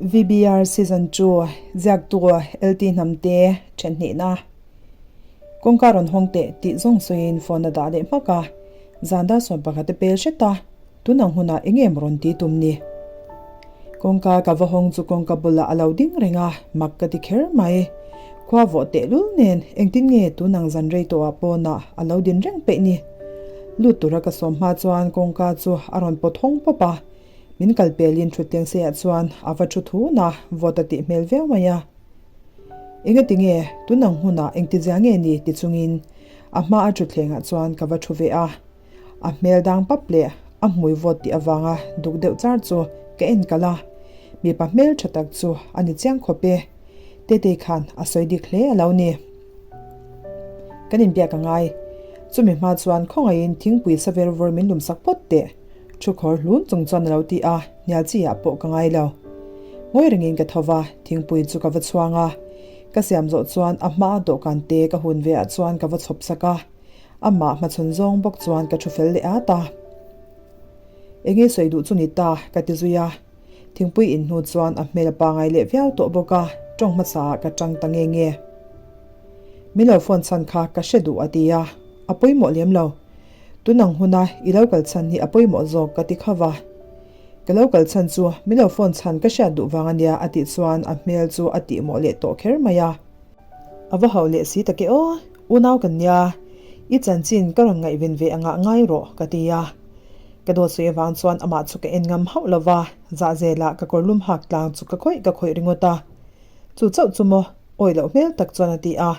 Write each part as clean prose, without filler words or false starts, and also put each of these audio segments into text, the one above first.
VBR Season 2 Ziaktu LT Hnamte Thenhnihna Kawngka rawn hawng teh tih zawng sawiin phone a dah leh hmak a, zan dar sawm pakhat a pel hret a, tun ang hunah eng em rawn ti tum ni? Kawngka ka va hawng chu kawngka bulah a lo ding reng a, mak ka ti kher mai. Khua vawh tehlul nen engtin nge tun ang zan rei tawhah pawnah a lo din reng peih ni? Lut tura ka sawm hma chuan kawngka chu a rawn pawt hawng pawp a, Min kal pelin thutthleng seiah chuan a va thu thun a, vawt a tih hmel viau mai a. Engati nge tun ang hunah engtizia nge ni ti chungin a hma a thutthlengah chuan ka va thu ve a. A hmel dang pap leh a hmui vawt tih avanga duk deuh char chu ka en kalh a, mipa hmel tha tak chu a ni chiang khawp e. Tetei khan a sawi dik hle a lo ni. Kan inbiak a ngai. Chumi hma chuan khawngaihin thingpui sa ver vur min lumsak phawt teh. Thu khawr hlun chung chuan a lo ti a, hnial chi ah pawh ka ngai lo. Ngawi rengin ka tho va, thingpui chu ka va chhuang a. Ka siam zawh chuan a hma a dawhkan te ka hun ve ah chuan ka va chhawp sak a. Amah hmachhawn zawng bawk chuan ka thu fel leh at a. Enge sawi duh chu ni ta, ka ti zui a. Thingpui in hnu chuan a hmel a pangai leh viau tawh bawk a, tawng hmasa ah ka tang ta nge nge. Min lo phone chhan kha ka hre duh a ti a, a pawimawh lem lo. Tun ang huna i lo kal chhan hi a pawimawh zawk ka ti kha va. Ka lo kal chhan chu min lo phone chhan ka hriat duh vang a nia a tih chuan a hmel chu a tihmawh leh tawh kher mai a. A va hauh leh si tak e aw, unau kan nia, i chanchin ka rawn ngaihven ve angah ngai rawh ka ti a. Ka dawt sawi avang chuan amah chu ka en ngam hauh lo va, zahzelah ka kawrlum hak tlang chu ka khawih ka khawih ringawt a. Chu chauh chu maw, awi loh hmel tak chuan a ti a.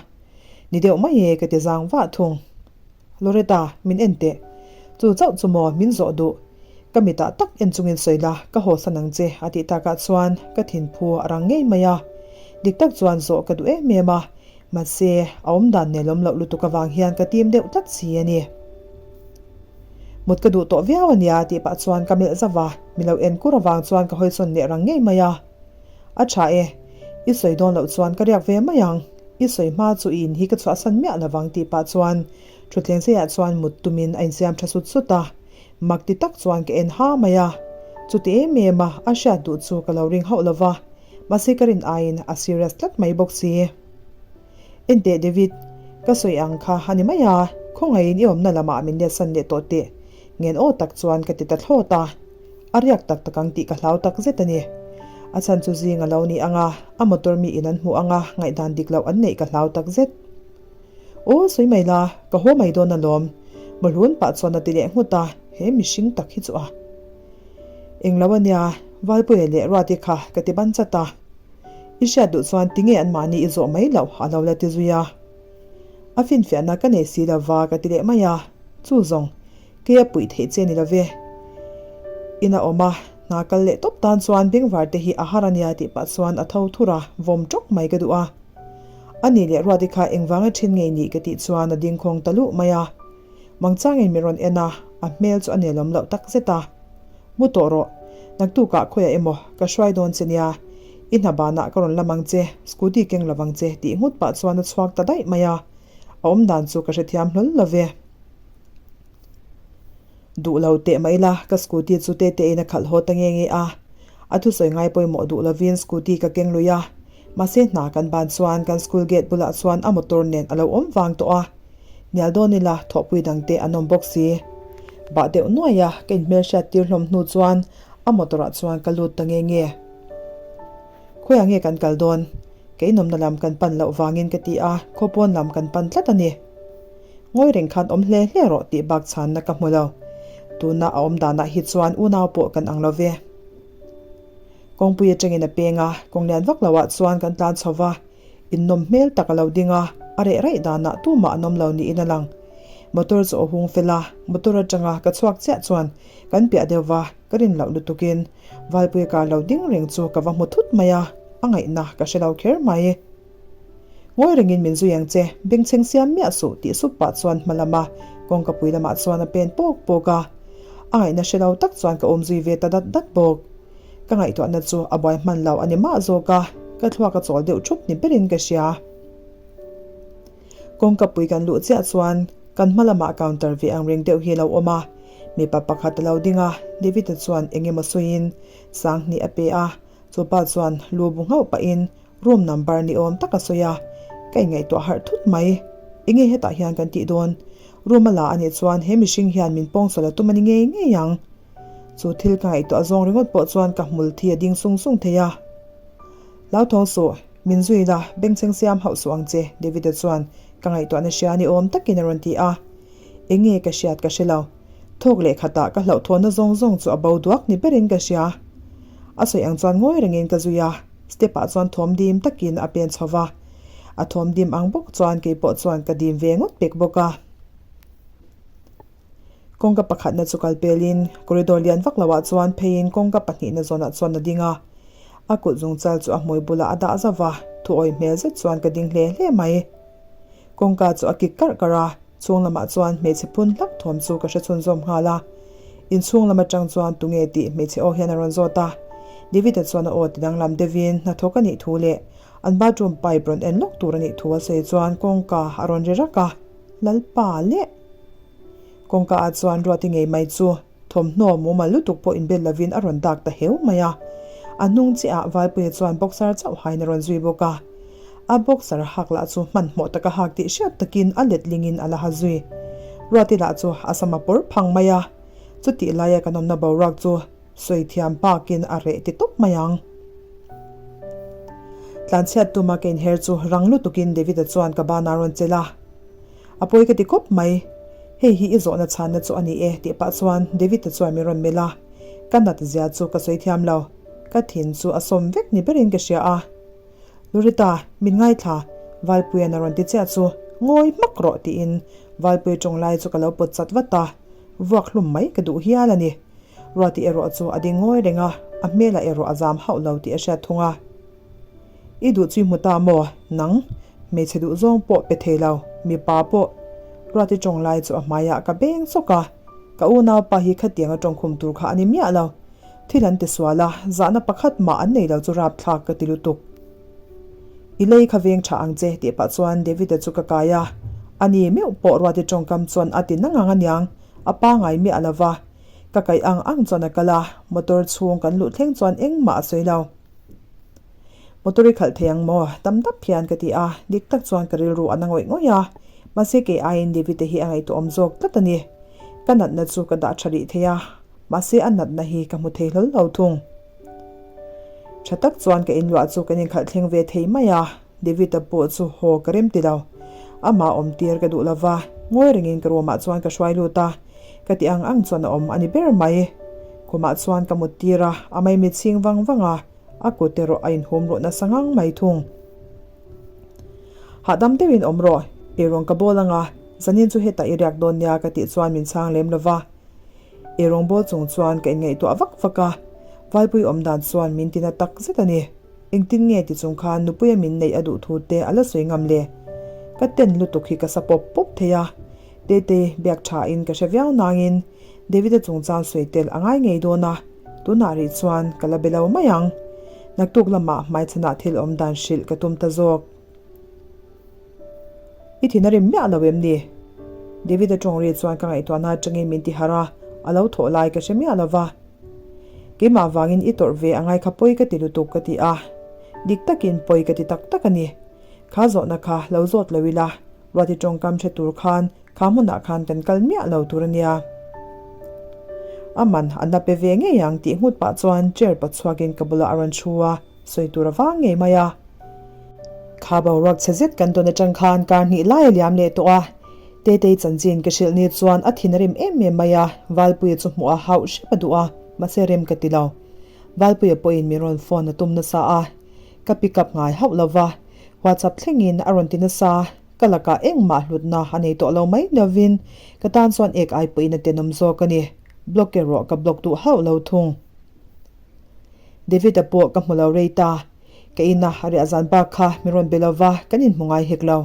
Ni deuh mai e ka ti zang vah thung. Loretta, min en teh. Chu chauh chu maw min zawh duh. Ka mitah tak en chungin sawi la, ka haw san ang che a tih takah chuan ka thinphu a rang ngei mai a. Dik tak chuan zawh ka duh em em a, mahse a awmdan nelawm loh lutuk avang hian ka tim deuh tlat si a ni. Mut ka duh tawh viau a nia tih pah chuan ka melh zauh a, mi lo en kur avang chuan ka hawisawn leh rang ngei mai a. A tha e, i sawi dawn loh chuan ka riak ve mai ang. I sawi hma chu i in hi ka chhuahsan miah lovang tih pah chuan thutthleng seiah chuan mut tumin a insiam tha sut sut a, mak ti tak chuan ka en ha mai a. Chuti em em a, a hriat duh chu ka lo ring hauh lova, mahse ka rin aiin a serious tlat mai bawk si. Enteh David, ka sawi ang kha a ni mai a, khawngaihin i awmna lamah min letsan leh tawh teh, ngen aw tak chuan ka ti ta thlawt a. A riak tak tak ang tih ka hlau tak zet a ni. A chhan chu zing a lo ni ang a, a motor mi in an hmuh ang a, ngaihdan dik loh an neih ka hlau tak zet. Aw, sawi mai la, ka haw mai dawn alawm. Mawhlun pah chuan a ti leh nghut a, he mihring tak hi chu a. Englo a nia, Valpuia leh Ruati kha ka ti ban chat a. I hriat duh chuan tinge anmahni i zawh mai loh a lo la ti zui a. A finfiahna ka nei si lova ka ti leh mai a, chu zawng Kei a puih theih che ni lo ve. In a awm a, hna kal leh tawp tan chuan bengvar te hi a har a nia tih pah chuan a tho thur a, vawm tawk mai ka duh a. A nih leh Ruati kha engvanga thin ngei nih ka tih chuan a ding khawng ta luh mai a. Mangchangin min rawn en a, a hmel chu a nelawm loh tak zet a. Mu tawh rawh, naktukah khawiah emaw ka hruai dawn che nia, i hna banah ka rawn lam ang che, scooty keng lo vang che tih nghut pah chuan a chhuak ta daih mai a. A awmdan chu ka hrethiam hlawl lo ve. Duh lo teh mai la, ka scooty chu Tetein a khalh haw ta nge nge a. A thusawi ngai pawimawh duh lovin scooty ka keng lui a. Mahse hna kan ban chuan kan school gate bulah chuan a motor nen a lo awm vang tawh a. Hnial dawn ila thawhpui dangte an awm bawk si. Bah deuh nuai a, ka inhmelhriat tir hlawm hnu chuan a motor ah chuan ka lut ta nge nge. Khawiah nge kan kal dawn? Ka inawmna lam kan pan loh vangin ka ti a, khawpawn lam kan pan tlat a ni. Ngawi reng khan awm hle hle rawh tih bak chhanna ka hmu lo. Tuna a awm danah hi chuan unau pawh kan ang lo ve. Kawngpui atangin a peng a, kawng lian vak loah chuan kan tlan chho va, innawm hmel tak a lo ding a, a reh raih danah tumah an awm lo niin a lang. Motor chu a hung fel a, motor atanga ka chhuak chiah chuan kan piah deuh va, ka rin loh lutukin Valpuia car lo ding reng chu ka va hmu thut mai a, a ngaihna ka hre lo kher mai. Ngawi rengin min zui ang che, bengchheng siam miah suh tih sup pah chuan hma lama kawngka pui lamah chuan a pen pawk pawk a. A ngaihna hre lo tak chuan ka awm zui ve ta dat dat bawk. Ka ngaihtuahna chu a buai hman lo a ni mah zawk a, ka thluak a chawl deuh thup ni berin ka hria. Kawngka pui kan luh chiah chuan kan hma lamah counter ve ang reng deuh hi a lo awm a, mipa pakhat a lo ding a, David-a chuan eng emaw sawiin Sanghnih a pe a. Chu pa chuan lu bu nghauh pahin room number ni awm tak a sawi a, ka inngaihtuah harh thut mai. Enge hetah hian kan tih dawn? Room a la a nih chuan he mihring hian min pawngsual a tum a ni ngei ngei ang. Chu thil ka ngaihtuah zawng ringawt pawh chuan ka hmul thi a ding sung sung thei a. Hlauthawng suh, min zui la, bengchheng siam hauh suh ang che, David-a chuan ka ngaihtuahna hria ni awm takin a rawn ti a. Enge ka hriat ka hre lo. Thawk leh khatah ka hlauhthawnna zawng zawng chu a bo duak ni berin ka hria. A sawi ang chuan ngawi rengin ka zui a, step ah chuan thawm dim takin a pen chho va. A thawm dim ang bawk chuan keipawh chuan ka dim ve ngawt pek bawk a. Kawngka pakhatna chu kal pelin corridor lian vak loah chuan pheiin kawngka pahnihna zawnah chuan a ding a. A kut zungchal chu a hmui bulah a dah zauh va, thuawi hmel zet chuan ka ding hle hle mai. Kawngka chu a kik karh karh a, chhung lamah chuan hmeichhe phun hlak thawm chu ka hre chhunzawm nghal a. Inchhung lam atang chuan tunge tih hmeichhe aw hian a rawn zawt a. David-a chuan a aw ti danglam deuhin hnathawk a nih thu leh an bathroom pipe rawn en lawk tur a nih thu a sawi chuan kawngka a rawn ri rak a, Lalpa leh! Kawngka ah chuan Ruati ngei mai chu thawmhnaw mumal lutuk pawh inbel lovin a rawn dak ta heu mai a. A hnung chiah ah Valpuia chuan boxer chauh hain a rawn zui bawk a. A boxer hak lah chu hmanhmawh taka hak tih hriat takin a letling in a la ha zui. Ruati lah chu a sam a pawr phang mai a. Chutih laia kan awmna boruak chu sawi thiam bakin a reh ti tawp mai ang. Tlanchhiat tuma ka inher chu rang lutukin David-a chuan ka banah a rawn chelh a. A pawi ka ti khawp mai. Hei hi i zawhna chhanna chu a ni e tih pah chuan David-a chuan min rawn melh a. Ka nat zia chu ka sawi thiam lo. Ka thin chu a sawm vek ni berin ka hria a. Loretta, min ngaithla, Valpuia'n a rawn ti chiah chu ngawi hmak rawh tiin Valpuia tawng lai chu ka lo pawt chat vat a. Vuak hlum mai ka duh hial a ni. Ruati erawh chu a ding ngawi reng a, a hmelah erawh a zam hauh lo tih a hriat thung a. I duh chu i hmu ta maw? Nang, hmeichhe duh zawng pawh pe thei lo, mipa pawh. Ruati tawng lai chu a hmaiah ka beng chawk a, ka unaupa hi khatiang a tawngkhum tur kha a ni miah lo. Thil an ti sual a, zahna pakhat mah an nei lo chu rapthlak ka ti lutuk. I lei kha veng tha ang che tih pah chuan David-a chu ka kai a, ani meuh pawh Ruati tawngkam chuan a ti nang ang aniang, a pangai miah lo va. Ka kaih ang ang chuan a kal a, motor chhung kan luh thleng chuan engmah a sawi lo. Motor i khalh thei ang maw? Tam dap hian ka ti a, dik tak chuan ka rilru a na ngawih ngawih a, mahse kei aiin David-a hi a ngaihtuahawm zawk tlat a ni. Ka natna chu ka dah tha rih thei a, mahse a natna hi ka hmu thei hlawl lo thung. Tha tak chuan ka inluah chu kan inkhalh thleng ve thei mai a, David-a pawh chu haw ka rem ti lo. Amah awm tir ka duh lo va, ngawi rengin ka room ah chuan ka hruai lut a, ka ti ang ang chuan a awm a ni ber mai. Khumah chuan ka mut tir a, a maimit chhing vang vang a, a kut erawh a inhum ruh nasa ngang mai thung. Hahdam deuhin awm rawh, eirawng ka bawl ang a, zanin chu hetah i riak dawn nia ka tih chuan min chhang lem lo va. Eirawng bawl chung chuan ka inngaihtuah vak vak a, Valpui awm dan chuan min tina tak zet a ni. Engtin nge ti chung khan nupuia min neih a duh thu te a la sawi ngam le? Ka ten lutuk hi ka sa pawp pawp thei a, Tete biak tha in ka hre viau nangin David-a chungchang sawi tel a ngai ngei dawn a, tunah rih chuan ka la be lo mai ang. Naktuk lamah hmaichhanah thil awm dan hrilh ka tum ta zawk. I thin a rim miah lo em ni? David-a tawng ri chuan ka ngaihtuahna atangin min ti harh a, a lo thawh lai ka hre miah lo va. Keimah vangin i tawrh ve a ngai kha pawi ka ti lutuk ka ti a, dik takin pawi ka ti tak tak a ni. Kha zawhna kha lo zawt lo ila, Ruati tawngkam hre tur khan kha hmunah khan kan kal miah lo tur a nia. A man an la pe ve ngei ang tih nghut pah chuan chair pawt chhuakin ka bulah a rawn thu a, sawi tur a vang ngei mai a. Kha boruak chhe zet kan tawn atang khan kar hnih lai a liam leh tawh a, Tetei chanchin ka hrilh ni chuan a thin a rim em em mai a, Valpuia chu hmuh a hauh hrep a duh a, mahse rem ka ti lo. Valpuia pawhin min rawn phone a tum nasa a, ka pick up ngai hauh lo va, WhatsApp thlengin a rawn ti nasa, ka lakah engmah hlutna a nei tawh lo mai lovin ka tan chuan ek ai pawhin a tenawm zawk a ni, block erawh ka block duh hauh lo thung. David-a pawh ka hmu lo rei ta. Ka ina a riah zan bak kha min rawn be lo va, kan inhmu ngai hek lo.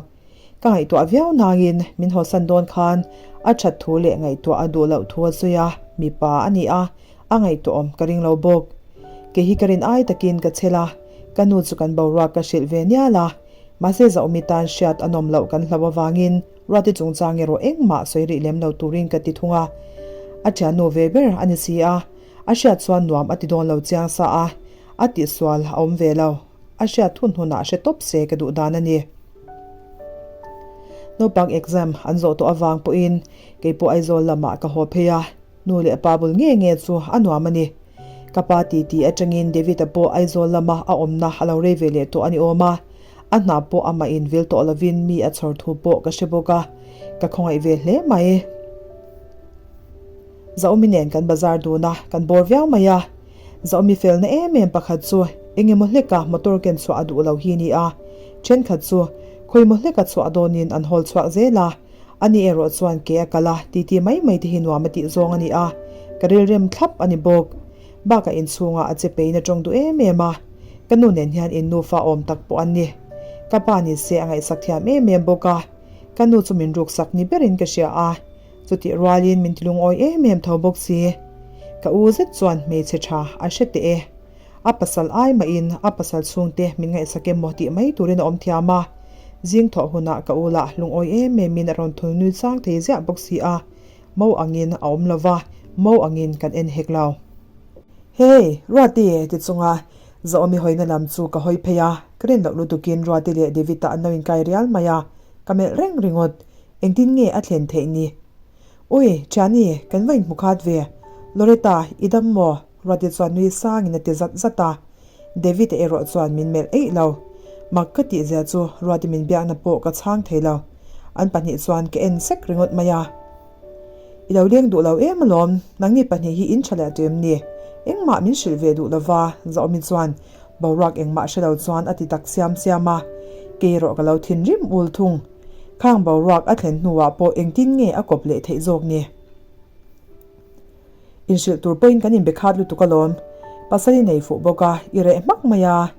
Ka ngaihtuah viau nangin min hawsan dawn khan a that thu leh ngaihtuah a duh loh thu a sawi a, mipa a ni a, a ngaihtuahawm ka ring lo bawk. Kei hi ka rin ai takin ka chhel a, ka nu chu kan boruak ka hrilh ve nial a, mahse Zaumi tan hriat a nawm loh kan hlauh avangin Ruati chungchang erawh engmah sawi rih lem lo turin ka ti thung a. A thiannu ve ber a ni si a, A hriat chuan nuam a ti dawn lo chiang sa a. A tihsual a awm ve lo. A hriat hun hunah hre tawp se ka duh dan a ni. Naupang exam an zawh tawh avang pawhin keipawh Aizawl lamah ka haw phei a, nu leh pa bul nge nge chu a nuam a ni. Ka pa titi atangin David-a pawh Aizawl lama a awmna a lo rei ve leh tawh a ni awm a, a hna pawh amah in vil tawh lovin mi a chhawr thu pawh ka hre bawk a, ka khawngaih ve hle mai. Zaumi nen kan bazar dun a, kan bawr viau mai a. Zaumi felna em em pakhat chu eng emaw hleka motor ken chhuah a duh lo hi ni a. Thenkhat chu khawi maw hleka chhuah dawnin an hawl chhuak zel a. Ani erawh chuan ke a kal a, titi mai mai te hi nuam a tih zawng a ni a. Ka rilrem thlap a ni bawk. Bakah inchhungah a che pein a tawng duh em em a. Ka nu nen hian in nufa awm tak pawh an ni. Ka pa ni se a ngaihsak thiam em em bawk a. Ka nu chu min ruksak ni berin ka hria a. Chutih rualin min ti lungawi em em tho bawk si. Ka u zet chuan hmeichhe tha a hre teh e. A pasal ai mahin a pasal chhungte min ngaihsak emaw tih mai turin a awm thiam a. Zing thawh hunah ka u lah lungawi em emin a rawn thul nui chang thei ziah bawk si a. Mo angin a awm lo va, mo angin kan en hek lo. Hey! Ruati! ti chunga Zaawmi hawina lam chu ka hawi phei a, ka rin loh lutukin Ruati leh David-a an lo inkai rial mai a, ka melh reng ringawt. Engtin nge a thlen theih ni? Ui, Thiani, kan va inhmu khat ve. Loretta, i dam maw? Ruati chuan nui sangin a ti zat zat a. David-a erawh chuan min melh eih lo. Mak ka tih zia chu Ruati min biakna pawh ka chhang thei lo. An pahnih chuan ka en sek ringawt mai a. I lo leng duh lo em alawm, nangni pahnih hi in tha leh tawh em ni? Engmah min hrilh ve duh lova, Zaawmi chuan boruak engmah hre lo chuan a ti tak siam siam a. Kei erawh ka lo thinrim ul thung. Khang boruak a thlen hnuah pawh engtin nge a kawp leh theih zawk ni? Inhrilh tur pawhin kan inbe khat lutuk alawm. Pasal i nei fuh bawk a, i reh hmak mai a.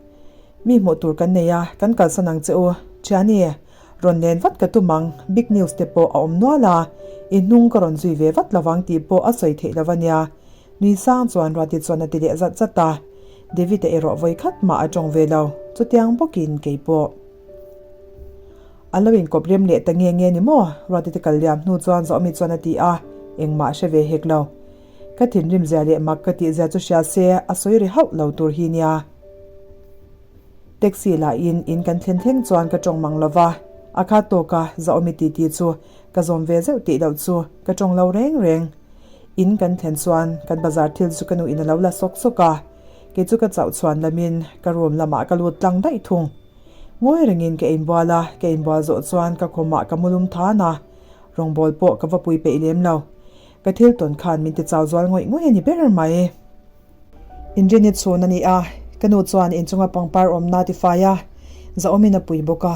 Mi hmuh tur kan nei a, kan kalsan ang che u. Thiani, rawn len vat ka tum ang, big news te pawh a awm nual a, i hnung ka rawn zui ve vat lovang tih pawh a sawi theih lo a nia. Nui sang chuan Ruati chuan a ti leh zat zat a. David-a erawh vawi khat mah a tawng ve lo, chutiang bawkin kei pawh. An lo inkawp rem leh ta nge nge ni maw? Ruati te kal liam hnu chuan Zawhmi chuan a ti a, engmah hre ve hek lo. Ka thinrim zia leh mak ka tih zia chu hria se a sawi ri hauh lo tur hi nia. Taxi lahin in kan thlen thleng chuan ka tawng mang lo va, a khat tawka Zawhmi titi chu ka zawm ve zeuh tih loh chu ka tawng lo reng reng. In kan thlen chuan kan bazar thil chu ka nuin a lo la sawk sawk a, kei chu ka chauh chhuan lamin ka room lamah ka lut tlang daih thung. Ngawi rengin ka inbual a, ka inbual zawh chuan ka khawmah ka mu lum than a, rawngbâwl pawh ka va pui peih lem lo. Ka thil tawn khan min ti chau zual ngawih ngawih a ni ber mai. Inrini chhun a ni a, ka nu chuan inchunga pangpar awmna a tifai a, zahawmin a pui bawk a.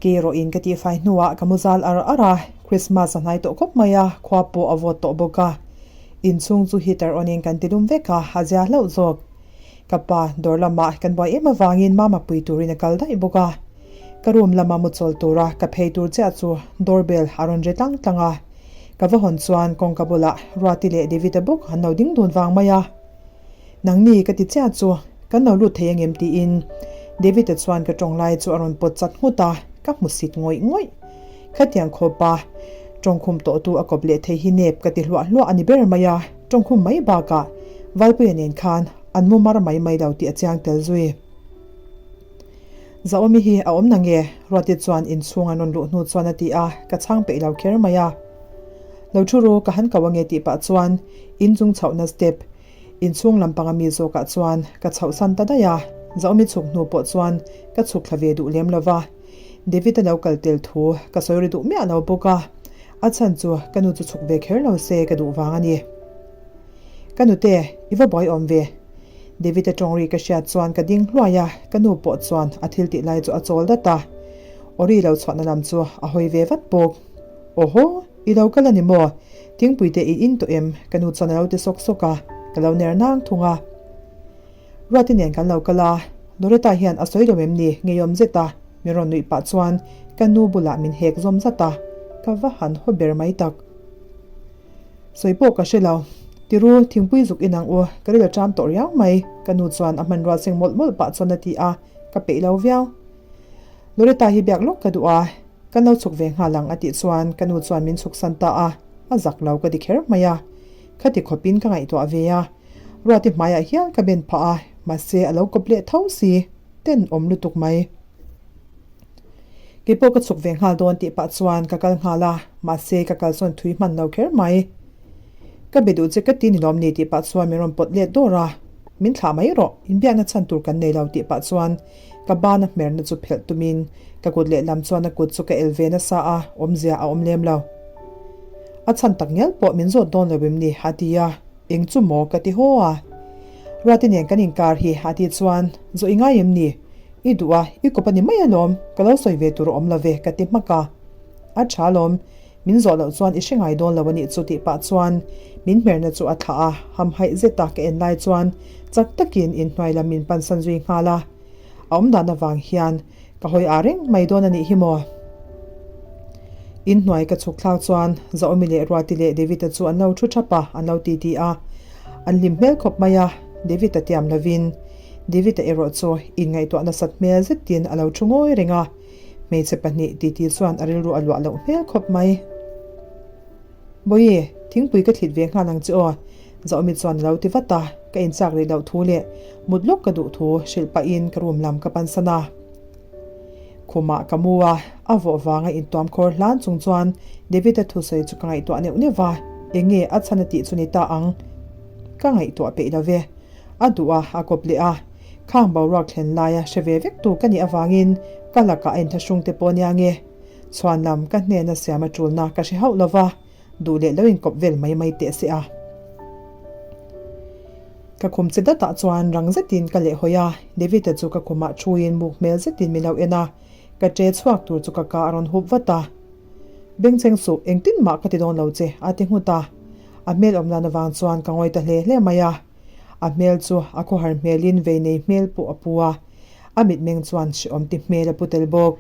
Kei erawhin ka tihfai hnuah ka mu zal ar ar a, Christmas a hnai tawh khawp mai a, khua pawh a vawt tawh bawk a. Inchhung chu heater on in kan ti lum vek a, a zia hlauh zawk. Ka pa dawr lamah kan buai em avangin mama pui turin a kal daih bawk a. Ka room lama mu chawl tura ka phei tur chiah chu door bell a rawn ri tlang tlang a. Ka va hawn chuan kawngka bulah Ruati leh David-a bawk an lo ding dun vang mai a. Nangni ka ti chiah chu kan lo lut thei angem tiin David-a chuan ka tawng lai chu a rawn pawt chat nghut a, ka hmu sit ngawih ngawih. Khatiang khawpa tawngkhum tawhtu a kawp leh thei hi nep ka ti hluah hluah a ni ber mai a. Tawngkhum mai bakah Valpuia nen khan an mu mar mai mai lo tih a chiang tel zui. Zaawmi hi a awm na nge? Ruati chuan inchhung an rawn luh hnu chuan a ti a, ka chhang peih lo kher mai a. Lo thu ru, ka han ko ange tih pah chuan inchung chhohna step inchhung lampanga mi zawkah chuan ka chhohsan ta daih a. Zaawmi chhuk hnu pawh chuan ka chhuk thla ve duh lem lo va. David-a lo kal tel thu ka sawi ri duh miah lo bawk a. A chhan chu ka nu chu chhuk ve kher lo se ka duh vang a ni. Ka nute, i va buai awm ve. David-a tawng ri ka hriat chuan ka ding hluai a, ka nu pawh chuan a thil tih lai chu a chawl dat a. Ori lo chhuahna lam chu a hawi ve vat bawk. Awhaw, i lo kal a ni maw? Thingpui te i in tawh em? Ka nu chuan a lo ti sawk sawk a, ka lo ner nang thung a. Ruati nen kan lo kal a, Loretta hian a sawi lo em ni? Ngeiawm zet a, min rawn nuih pah chuan ka nu bulah min hek zawm zat a, ka va han haw ber mai tak. Sawi pawh ka hre lo. Tiru, thingpui zuk in ang u, ka ril a ṭam tawh riau mai, ka nu chuan a hmanrua seng mawlh mawlh pah chuan a ti a, ka peih lo viau. Loretta hi biak lawk ka duh a, kan lo chhuk ve nghal ang a tih chuan ka nu chuan min chhuksan ta a, a zak lo ka ti kher mai a. Khati khawpin ka ngaihtuah ve a. Ruati hmaiah hial ka ben phah a, Mahse a lo kawp leh tho si, tenawm lutuk mai. Keipawh ka chhuk ve nghal dawn tih pah chuan ka kal nghal a, mahse ka kalsawn thui hman lo kher mai. Ka be duh che ka ti ni lawm ni tih pah chuan min rawn pawt let dawr a, min thlah mai rawh, inbiakna chhan tur kan nei lo tih pah chuan ka bana hmerna chu phelh tumin ka kut lehlam chuan a kut chu ka el ve nasa a, awmzia a awm lem lo. A chhan tak ngial pawh min zawt dawn lo em ni a ti a, eng chu maw ka ti haw a. Ruati nen kan inkar hi a tih chuan zawh i ngai em ni? I duh a, i kawp a ni mai alawm, ka lo sawi ve tur a awm lo ve ka ti hmak a. A tha alawm, min zawh loh chuan i hre ngai dawn lo a nih chu tih pah chuan min hmerna chu a thlah a, hamhaih zeta ka en lai chuan chak takin inhnuai lam min pansan zui nghal a. A awm dan avang hian ka hawi ah reng mai dawn a nih hi maw? Inhnuai ka chhuk thlak chuan Zaomi leh Ruati leh David-a chu an lo thu thap a, an lo titi a. An hlim hmel khawp mai a, David-a tiam lovin David-a erawh chu inngaihtuah nasat hmel zetin a lo thu ngawi reng a, hmeichhe pahnih titi chuan a rilru a luah loh hmel khawp mai. Bawihi, thingpui ka thlit ve nghal ang che aw, Zaomi chuan a lo ti vat a, ka inchak rih loh thu leh mut lawk ka duh thu hrilh pahin ka room lam ka pansan a. Khumah ka mu a, a vawh vanga intuam khawr hlan chung chuan David-a thusawi chu ka ngaihtuah neuh neuh va, eng nge a chhan a tih chu ni ta ang? Ka ngaihtuah peih lo ve. A duh a, a kawp leh a. Khang boruak thlen laia hre ve vek tu ka nih avangin ka lakah a inthlahrung te pawh nia nge. Chhuan lam ka hnena siam a tulna ka hre hauh lo va, duh leh lo inkawp vel mai mai teh se a. Ka khum che datah chuan rang zetin ka lehhawi a, David-a chu ka khumah thuin muk hmel zetin min lo en a, ka ṭe chhuak tur chu ka ka a rawn hup vat a. Bengchheng suh, engtin mah ka ti dawn lo che, a ti nghut a. A hmel awm dan avang chuan ka ngawi ta hle hle mai a. A hmel chu a khawhar hmelin vei nei hmel pawh a pu a, a mitmeng chuan hrehawm ti hmel a pu tel bawk.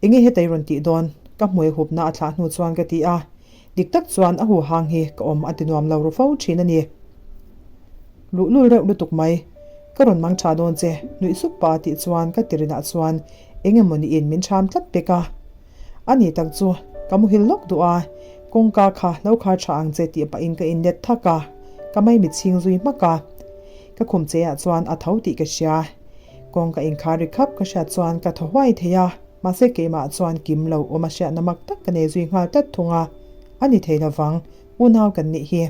Enge heta i rawn tih dawn? Ka hmuai hupna a thlah hnu chuan ka ti a. Dik tak chuan a huhang hi ka awm a ti nuam lo ru fo thin a ni. Luhlul reuh lutuk mai. Ka rawn mang tha dawn che, nuih sup pa tih chuan ka tirinah chuan eng emaw niin min chham tlat pek a. A ni tak chu, ka muhil lawk duh a, kawngka kha lo khar tha ang che tih pahin ka inlet thak a, ka maimi chhing zui hmak a. Ka khum che ah chuan a tho tih ka hria. Kawngka inkhar ri khap ka hriat chuan ka thaw huai thei a, mahse keimah chuan kim lo awm a hriatna mak tak ka nei zui nghal tlat thung a, a ni thei lovang, unau kan nih hi.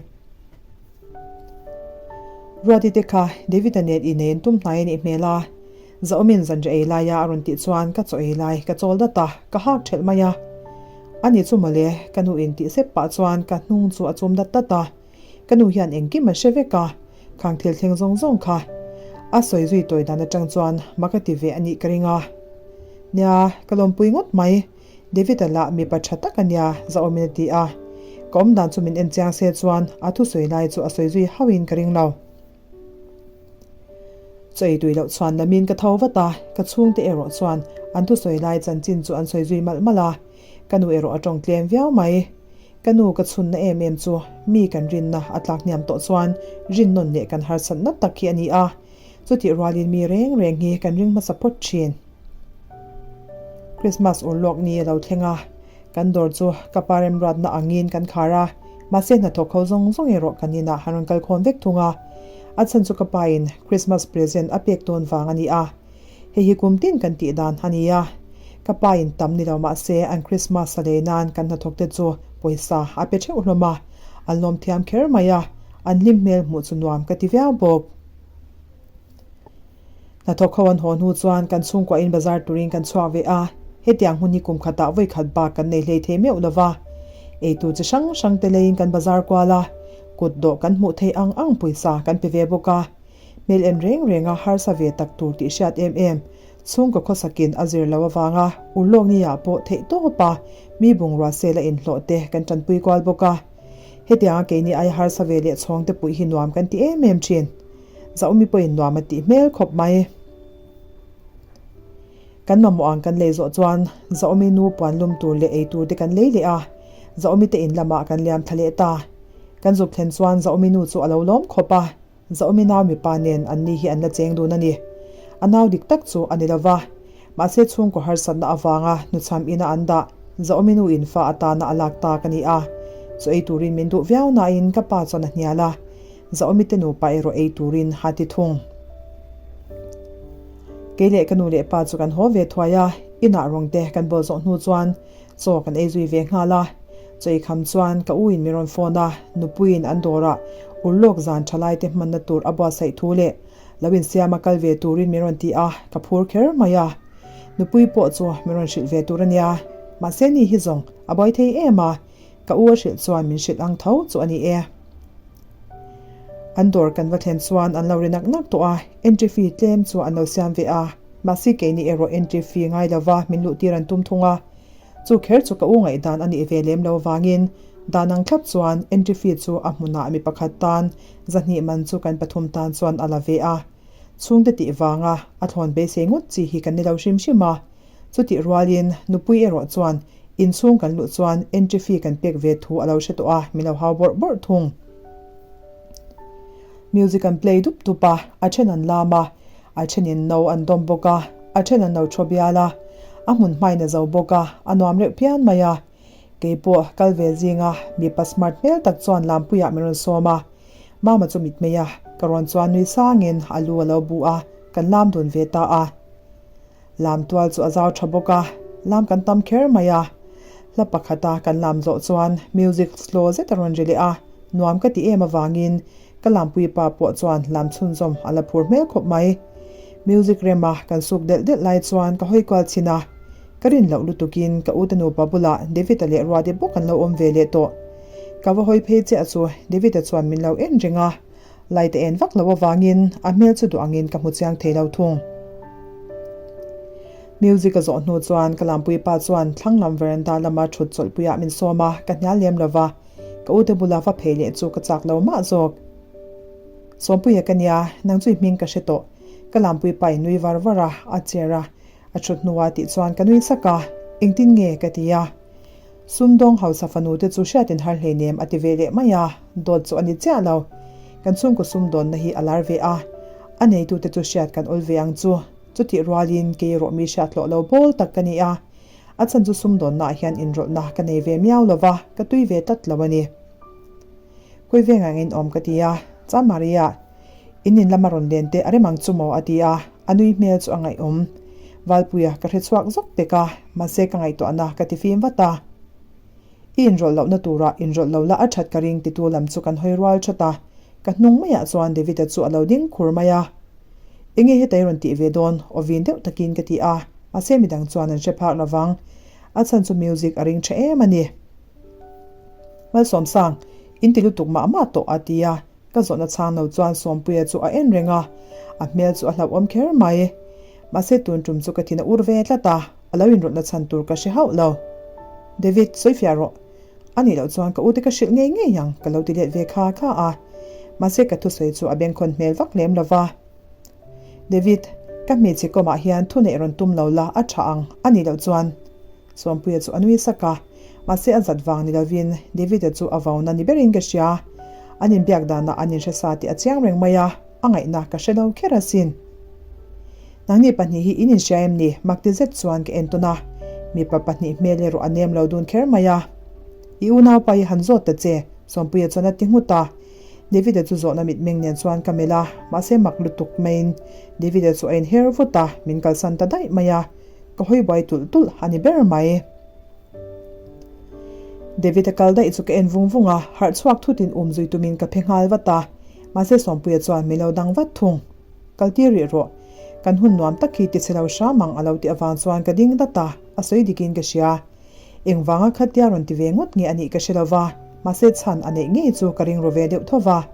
Ruati te kha David-a nen inei an tum hnai a nih hmel a, Zaawmin zanriah ei laia a rawn tih chuan ka chaw ei lai ka chawl dat a, ka hak ṭhelh mai a. Ani chu mawle, ka nu in tih sep pah chuan ka hnung chu a chum dat dat a. Ka nu hian engkim a hre vek a, khang thil thleng zawng zawng kha a sawi zui tawi dan aṭang chuan mak a ti ve a nih ka ring a. Nia, ka lawmpui ngawt mai. David-a lah mipa ṭha tak a nia, Zaawmin a ti a. Ka awm dan chu min en chiang se chuan a thusawi lai chu a sawi zui hauhin ka ring lo. Chaw ei tui loh chuan lamin ka tho vat a, ka chhungte erawh chuan an thusawi lai chanchin chu an sawi zui malh malh a, ka nu erawh a tawng tlem viau mai. Ka nu ka chhunna em em chu mi kan rinna a tlak hniam tawh chuan rinnawn leh kan harsatna tak hi a ni a, chutih rualin mi reng reng hi kan ring hmasa phawt thin. Christmas urlawk ni a lo thleng a, Kan dawr chu ka pa remruatna angin kan khar a, mahse hnathawk ho zawng zawng erawh kan inah han rawn kal khawm vek thung a. A chhan chu ka pain Christmas present a pek dawn vang a ni a. Hei hi kum tin kan tih dan a ni a. Ka pain tam ni lo mahse an Christmas a lei nan kan hnathawk te chu pawisa a pe theuh hlawm a, an lawm thiam kher mai a, an hlim hmel hmuh chu nuam ka ti viau bawk. Hnathawk ho an haw hnu chuan kan chhungkuahin bazar turin kan chhuak ve a, hetiang hun hi kum khatah vawi khat bak kan nei hlei thei meuh lova. Eitur chi hrang hrang te leiin kan bazar kual a, kut dawh kan hmuh theih ang ang pawisa kan pe ve bawk a. Hmel en reng renga harsa ve tak tur tih hriat em em, chhungkaw khawsakin a zir lo avanga urlawk ni ah pawh theih tawp a, mi bungrua sel a inhlawh te kan tanpui kual bawk a. Hetianga keini aia harsa ve leh chhawng te puih hi nuam kan ti em em thin. Zaumi pawhin nuam a tih hmel khawp mai. Kan mamawh ang kan lei zawh chuan Zaumi nu puan lum tur leh ei tur te kan lei leh a, Zaumi te in lamah kan liam thla leh ta. Kan zuk thlen chuan Zaumi nu chu a lo lawm khawp a, Zaumi nau mipa nen an ni hi an la cheng dun a ni. A nau dik tak chu a ni lo va, mahse chhungkaw harsatna avanga hnuchham ina an dah Zaumi nu in fa atana a lak tak a ni a. Chaw ei turin min duh viau nain ka pa chuan a hnial a. Zaawmi te nupa erawh ei turin a ti thung. Kei leh ka nu leh pa chu kan haw ve thuai a, inah rawng te kan bawl zawh hnu chuan chaw kan ei zui ve nghal a. Chaw ei kham chuan ka u in min rawn phone a, nupuiin an dawrah urlawk zan tha lai te hmanna tur a buatsaih thu leh lo insiam a kal ve turin min rawn ti a, ka phur kher mai a. Nupui pawh chu min rawn hrilh ve tur a nia, mahse ni hi zawng a buai thei em a, ka u a hrilh chuan min hrilh ang tho chu a ni e. An dawr kan va thlen chuan an lo ri nak nak tawh a, entry fee tlem chu an lo siam ve a, mahse keini erawh entry fee ngai lova min luh tir an tum thung a. Chu kher chu ka u ngaihdan a nih ve lem lo vangin dan ang thlap chuan entry fee chu a hmunah mi pakhat tan zahnih man chu kan pathum tan chuan a la ve a. Chhungte tih vanga a thlawn beisei ngawt chi hi kan ni lo hrim hrim a. Chutih rualin nupui erawh chuan inchhung kan luh chuan entry fee kan pek ve thu a lo hre tawh a, min lo hau bawrh bawrh thung. Music an play dup dup a, a then an lam a, a thenin no an dawm bawk a, a then an lo thaw bial a, a hmun hmain a zo bawk a, a nuam reuh phian mai a. Keipawh kal ve zinga mipa smart hmel tak chuan lampuiah min rawn sawm a, Mama chu mitmei a, ka rawn chuan nui sangin a lu a lo bu a, kan lam dun ve ta a. Lam tual chu a zau tha bawk a, lam kan tam kher mai a. Hla pakhata kan lam zawh chuan music slow zet a rawn ri leh a, nuam ka ti em avangin ka lampui pa pawh chuan lam chhunzawm a la phur hmel khawp mai. Music rema kan suk delh delh lai chuan ka hawi kual chhin a, ka rin loh lutukin ka ute nupa bulah David-a leh Ruati bawk an lo awm ve leh tawh. Ka va hawi phei chiah chu David-a chuan min lo en reng a, light a en vak lo avangin a hmel chu duh angin ka hmu chiang thei lo thung. Music a zawh hnu chuan ka lampui pa chuan thlang lam veranda lama thut chawlhpuiah min sawm a, ka hnial lem lo va, ka ute bula va phei leh chu ka chak lo mah zawk. Sawmpuia ka nia, nang chu i hming ka hre tawh. Ka lampui pa in nui var var a, a chair a, a thut hnuah tih chuan ka nui sak a, engtin nge ka ti a. Sumdawng hausa fanu te chu hriatin har hleinem a ti ve leh mai a, dawt chu a ni chiah lo. Kan chhungkaw sumdawnna hi a lar ve a, a neitute chu hriat kan awl ve ang chu. Chutih rualin kei erawh mi hriat hlawh lo bawl tak ka ni a, a chhan chu sumdawnnaah hian inrawlhna ka nei ve miau lo va, ka tui ve tlat lo a ni. Khawi veng angin awm ka ti a, Cha Maria, in in lama rawn len te a rem ang chu maw a ti a, a nui hmel chu a ngaihawm. Valpuia ka hre chhuak zawk pek a, mahse ka ngaihtuahna ka ti fim vat a. I inrawlh lohna turah inrawlh lo la a that ka ring titu lam chu kan hawi rual that a, ka hnung maiah chuan David-a chu a lo ding khur mai a. Enge heta i rawn tih ve dawn? Aw vin deuh takin ka ti a, mahse midang chuan an hre phak lovang. A chhan chu music a ring tha em a ni. Malsawmsang, in ti lutuk mah mah tawh a ti a, ka zawhna chhang lo chuan Sawmpuia chu a en reng a, a hmel chu a hlauhawm kher mai. Mahse tun tum chu ka thin a ur ve tlat a, a lo inrawlhna chhan tur ka hre hauh lo. David, sawi fiah rawh. A nih loh chuan ka ute ka hrilh ngei ngei ang, ka lo ti let ve kha kha a. Mahse ka thusawi chu a bengkhawn hmel vak lem lo va. David, ka hmeichhe kawmah hian thu neih rawn tum lo la, a tha ang, a nih loh chuan. Sawmpuia chu a nui sak a, mahse a zat vang ni lovin David-a chu a vauna ni berin ka hria. An inbiak danah an inhre sa tih a chiang reng mai a, a ngaihna ka hre lo kher asin. Nangni pahnih hi in inhria em ni? Makti zet chuan ka en tawn a, mipa pahnih hmel erawh a nem lo dun kher mai a. I unaupa hi han zawt ta che, Sawmpuia chuan a ti nghut a. David-a chu zawhna mitmeng nen chuan ka melh a, mahse mak lutuk maiin David-a chu a inher vut a, min kalsan ta daih mai a. Ka hawi buai tulh tulh a ni ber mai. David-a kal daih chu ka en vung vung a, harh chhuak thutin um zui tumin ka phe nghal vat a, mahse Sawmpuia chuan min lo dang vat thung. Kal tir rih rawh. Kan hun nuam tak hi ti chhe lo hram ang a lo tih avang chuan ka ding dat a, a sawi dikin ka hria. Engvanga khatia rawn ti ve ngawt nge a nih ka hre lo va, mahse chhan a neih ngei chu ka ring ru ve deuh tho va.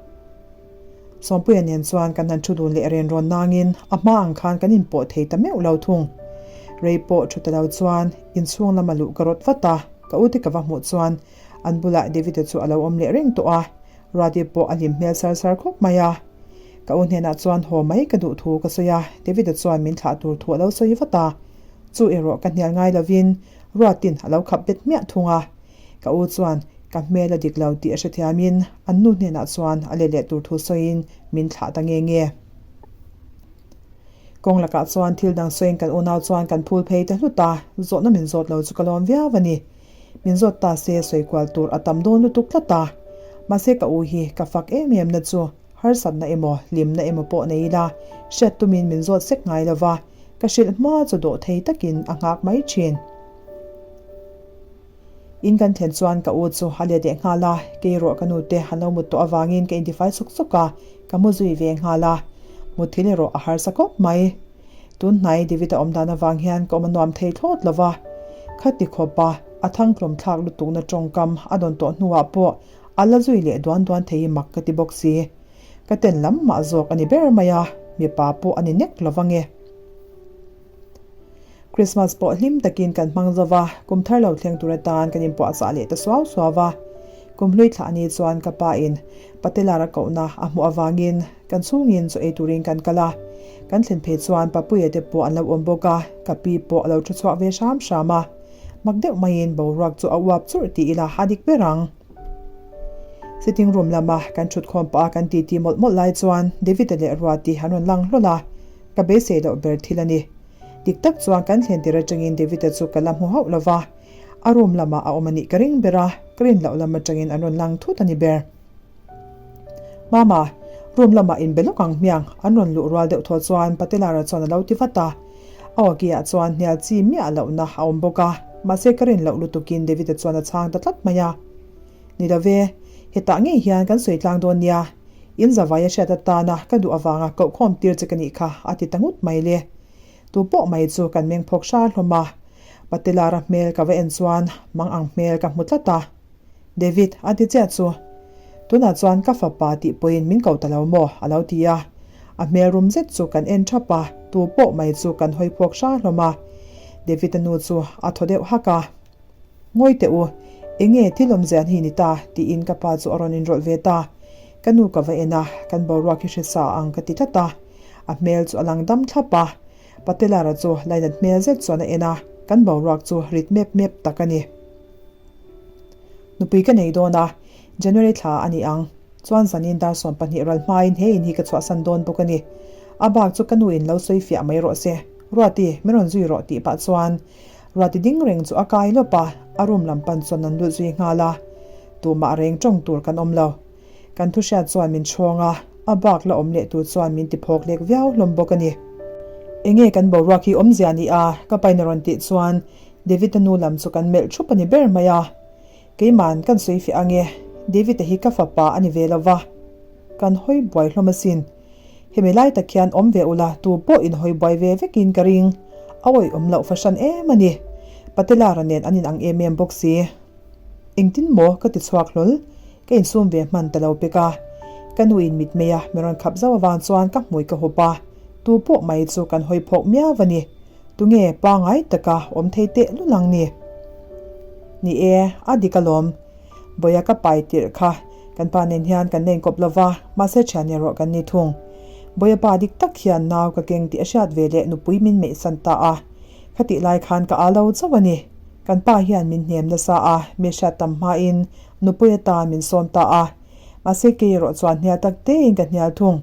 Sawmpuia nen chuan kan han thu dun leh ren rawn nangin a hma ang khan kan inpawh thei ta meuh lo thung. Rei pawh thu ta lo chuan inchhung lama luh ka rawt vat a, ka ute ka va hmuh chuan an bulah David-a chu a lo awm leh reng tawh a, Ruati pawh a hlim hmel sar sar khawp mai a. Ka u hnenah chuan haw mai ka duh thu ka sawi a, David-a chuan min thlah tur thu a lo sawi vat a. Chu erawh ka hnial ngai lovin Ruatin a lo khap bet hmiah thung a. Ka u chuan ka hmel a dik lo tih a hrethiamin an nu hnenah chuan a let leh tur thu sawiin min thlah ta nge nge. Kawng lakah chuan thil dang sawiin kan unau chuan kan phul phei ta hlut a, zawhna min zawt lo chu ka lawm viau a ni. Min zawt ta se sawi kual tur a tam dawn lutuk tlat a. Mahse ka u hi ka fak em em na chu harsatna emaw hlimna emaw pawh nei ila hriat tumin min zawt sek ngai lo va. Ka hrilh hma chu dawh thei takin a nghak mai thin. In kan thlen chuan ka u chu a let leh nghal a, kei erawh ka nute an lo mut tawh avangin ka intifai suk suk a, ka mu zui ve nghal a. Mutthil erawh a harsa khawp mai. Tun hnai David-a awm dan avang hian ka awm a nuam thei thlawt lo va. Khati khawpa a thangtlawm thlak lutukna tawngkam a dawn tawh hnuah pawh a la zui leh duan duan thei mak ka ti bawk si. Ka ten lam mah zawk a ni ber mai a, mipa pawh a ni nek lo vange. Christmas pawh hlim takin kan hmang zo va, kum thar lo thleng tur atan kan inpuahchah leh ta suau suau va. Kum hlui thlah ni chuan ka pa in Patelar a kohna a hmuh avangin kan chhungin chaw ei turin kan kal a. Kan thlen phei chuan Papuia te pawh an lo awm bawk a, ka pi pawh a lo thu chhuak ve hram hram a. Mak deuh maiin boruak chu a uap churh ti ila a dik ber ang. Sitting room lama kan thutkhawm pah a kan titi mawlh mawlh lai chuan David-a leh Ruati an rawn lang hlawl a. Ka beisei loh ber thil a ni. Dik tak chuan kan thlen tir atangin David-a chu ka la hmu hauh lo va, a room lamah a awm a nih ka ring ber a, ka rin loh lam atangin an rawn lang thut a ni ber. Mama, room lamah inbe lawk ang hmiang, an rawn luh rual deuh thaw chuan Patelara chuan a lo ti vat a. A awkiah chuan hnial chi miah lohna a awm bawk a, mahse ka rin loh lutukin David-a chuan a chhang ta tlat mai a. Ni lo ve, hetah ngei hian kan sawi tlang dawn nia, In zavai a hriat atana ka duh avanga kohkhawm tir che ka nih kha a ti ta ngut mai le. Tu pawh mai chu kan meng phawk hra hlawm a. Patelara hmel ka va en chuan mang ang hmel ka hmu tlat a. David a ti chiah chu. Tunah chuan ka fapa tih pawhin min ko ta lo maw a lo ti a. A hmel rum zet chu kan en thap a, tu pawh mai chu kan hawi phawk hra hlawm a. David-a nu chu a thaw deuh hak a. Ngawi teh u, enge thil awmzian hi ni ta? tiin ka pa chu a rawn inrawlh ve ta. Ka nu ka va en a, kan boruak hi hre sa ang ka ti tlat a. A hmel chu a lang dam thlap a. Patelara chu lainat hmel zet chuan a en a, kan boruak chu rit mep mep tak a ni. Nupui ka nei dawn a, January thla a ni ang. Chuan zanin dar 12 ral hmain he in hi ka chhuahsan dawn bawk a ni. A bak chu ka nu in lo sawi fiah mai rawh se. Ruati, min rawn zui rawh tih pah chuan Ruati ding reng chu a kai lawp a, a room lam pan chuan an lut zui nghal a. Tumah reng tawng tur kan awm lo. Kan thu hriat chuan min chhawng a, a bak la awm leh tur chuan min ti phawk lek viau hlawm bawk a ni. Enge kan boruak hi awmzia ni a? Ka pain a rawn tih chuan David-a nu lam chu kan melh thup a ni ber mai a. Keiman kan sawi fiah ange, David-a hi ka fapa a ni ve lo va, kan hawi buai hlawm asin. Hemi lai tak hian awm ve ula tu pawh in hawi buai ve vekin ka ring. A awih awm loh fahran em a ni. Patelara nen an inang em em bawk si. Engtin maw ka ti chhuak hlawl, ka insum ve hman ta lo pek a. Ka nu in mitmei a mi rawn khap zauh avang chuan ka hmui ka hup a, tu pawh mai chu kan hawi phawk miau a ni. Tunge pangai taka awm thei teh lul ang ni? Ni e, a dik alawm. Bawia ka pai tirh kha kan pa nen hian kan la inkawp lo va, mahse thian erawh kan ni thung. Bawia pa dik tak hian nau ka keng tih a hriat ve leh nupui min meihsan ta a. Khatih lai khan ka â lo chauh a ni. Kan pa hian min hnem nasa a, mi hriat tam hmain nupui atan min sawm ta a. Mahse kei erawh chuan hnial tak tein ka hnial thung.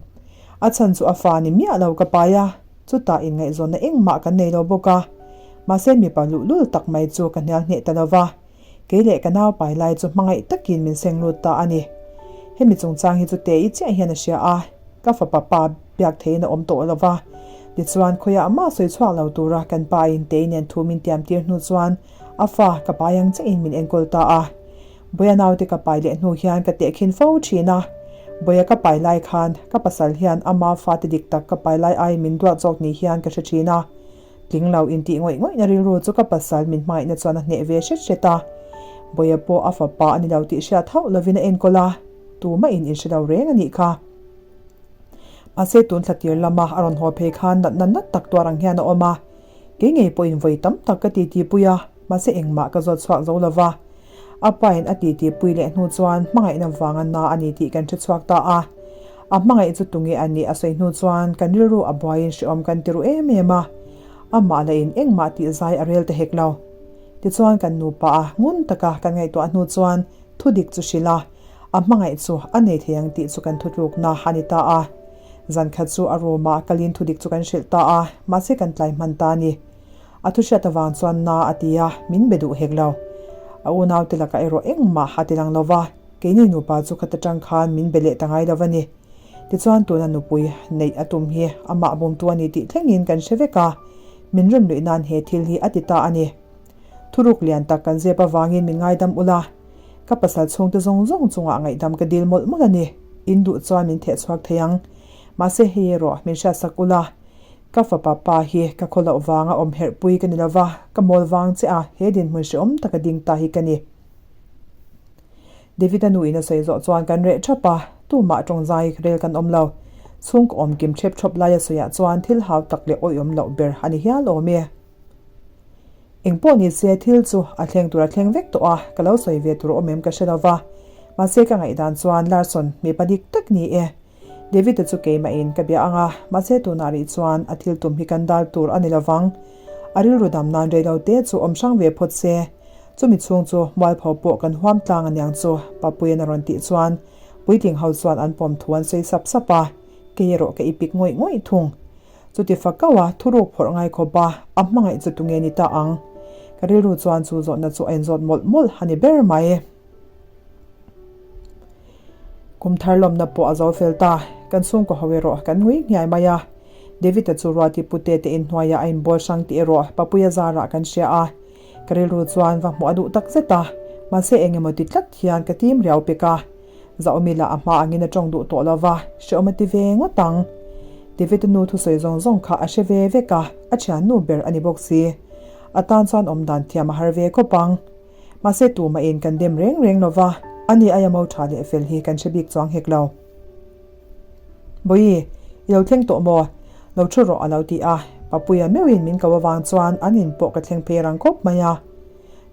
A chhan chu a fa ni miah lo ka pai a. Chutah inngaihzawnna engmah kan nei lo bawk a, mahse mipa luhlul tak mai chu ka hnial hneh ta lo va, kei leh ka nau pai lai chu hmangaih takin min seng lut ta a ni. Hemi chungchang hi chu Tei chiah hian a hria a, ka fapa pa biak theiin a awm tawh lo va. Tichuan, khawiah mah sawi chhuak lo tura kan pa in Tei nen thu min tiam tir hnu chuan a fa ka pai ang chiahin min enkawl ta a. Bawia naute ka pai leh hnu hian ka tehkhin fo thin a, Bawia ka pai lai khan ka pasal hian ama fate dik tak ka pai lai aiin min duat zawk ni hian ka hre thin a. Tling lo intih ngawih ngawihna rilru chu ka pasal min hmangaihna chuan a hneh ve hret hret a. Bawia pawh a fapa a ni lo tih hriat hauh lovin a enkawl a, tumahin in hre lo reng a nih kha. Mahse tun thla tir lama a rawn haw phei khan natna nat tak tuar ang hian a awm a, kei ngei pawhin vawi tam tak ka titipui a, mahse engmah ka zawt chhuak zo lova. A pain a titipui leh hnu chuan hmangaihna vanga na a ni tih kan hre chhuak ta a. A hmangaih chu tunge a nih a sawi hnu chuan kan rilru a buaiin hrehawm kan ti ru em em a. Amah lahin engmah tih zai a rel ta hek lo. Tichuan kan nupa a ngun taka kan ngaihtuah hnu chuan thudik chu hrilh a, a hmangaih chu a nei thei ang tih chu kan thutlukna a ni ta a. Zan khat chu a room ah kalin thudik chu kan hrilh ta a, mahse kan tlai hman ta a ni. A thu hriat avang chuan na a ti a, min be duh hek lo. A unaute lakah erawh engmah a ti lang lo va, keini nupa chu khat atang khan min be leh ta ngai lo a ni. Tichuan tuna nupui neih a tum hi amah bumtu a ni tih thlengin kan hre vek a. Min rawn luih nan he thil hi a ti ta a ni. Thuruk lian tak kan zep avangin min ngaidam ula, ka pasal chhungte zawng zawng chungah ngaihdam ka dil mawlh mawlh a ni. In duh chuan min theh chhuak thei ang. Mahse hei erawh min hriatsak ula, ka fapa pa hi ka khaw loh vanga awm herhpui ka ni lova, ka mawl vang che a, he dinhmun hrehawm taka ding ta hi ka ni. David-a nu in a sawi zawh chuan kan reh thap a, tumah tawngzai rel kan awm lo. Chhungkaw awm kim thep thawp laia sawiah chuan thil hau tak leh awihawm loh ber a ni hial awm e. Eng pawh ni se thil chu a thleng tur a thleng vek tawh a, ka lo sawi ve tur awm em ka hre lo va. Mahse ka ngaihdan chuan Larson mipa dik tak ni e. David-a chu keimahin ka bia ang a, mahse tunah rih chuan a thil tum hi kan dal tur a ni lo vang. A rilru dam nan rei lo te chu awm hrang ve phawt se. Chumi chhung chu mualpho pawh kan huam tlang aniang chu Papuian a rawn tih chuan puitling ho chuan an pawm thu an sawi sap sap a, kei erawh ka ipik ngawih ngawih thung. Chuti fa kau a, thuruk phawrh ngai khawp a, a hmangaih chu tunge ni ta ang? Ka rilru chuan chu zawhna chu a inzawt mawlh mawlh a ni ber mai. Kum thar lawmna pawh a zo fel ta, kan chhungkaw ho erawh kan ngui nghiai mai a. David-a chu Ruati pute te inhnuaiah a inbawl hrang tih erawh Papuia zarah kan hria a. Ka rilru chuan va hmuh a duh tak zet a, mahse eng emaw ti tlat hian ka tim riau pek a. Zahawmi lah a hma angin a tawng duh tawh lo va, hrehawm a ti ve ngawt ang. David-a nu thusawi zawng zawng kha a hre ve vek a, a thiannu ber a ni bawk si. A tan chuan awm dan thiam a har ve khawp ang. Mahse tumahin kan dem reng reng lo va, ani aia mo tha leh fel hi kan hre bik chuang hek lo. Bawihi, i lo thleng tawh maw? Lo thu rawh a lo ti a, Papuia meuhin min ko avang chuan an in pawh ka thleng phei rang khawp mai a.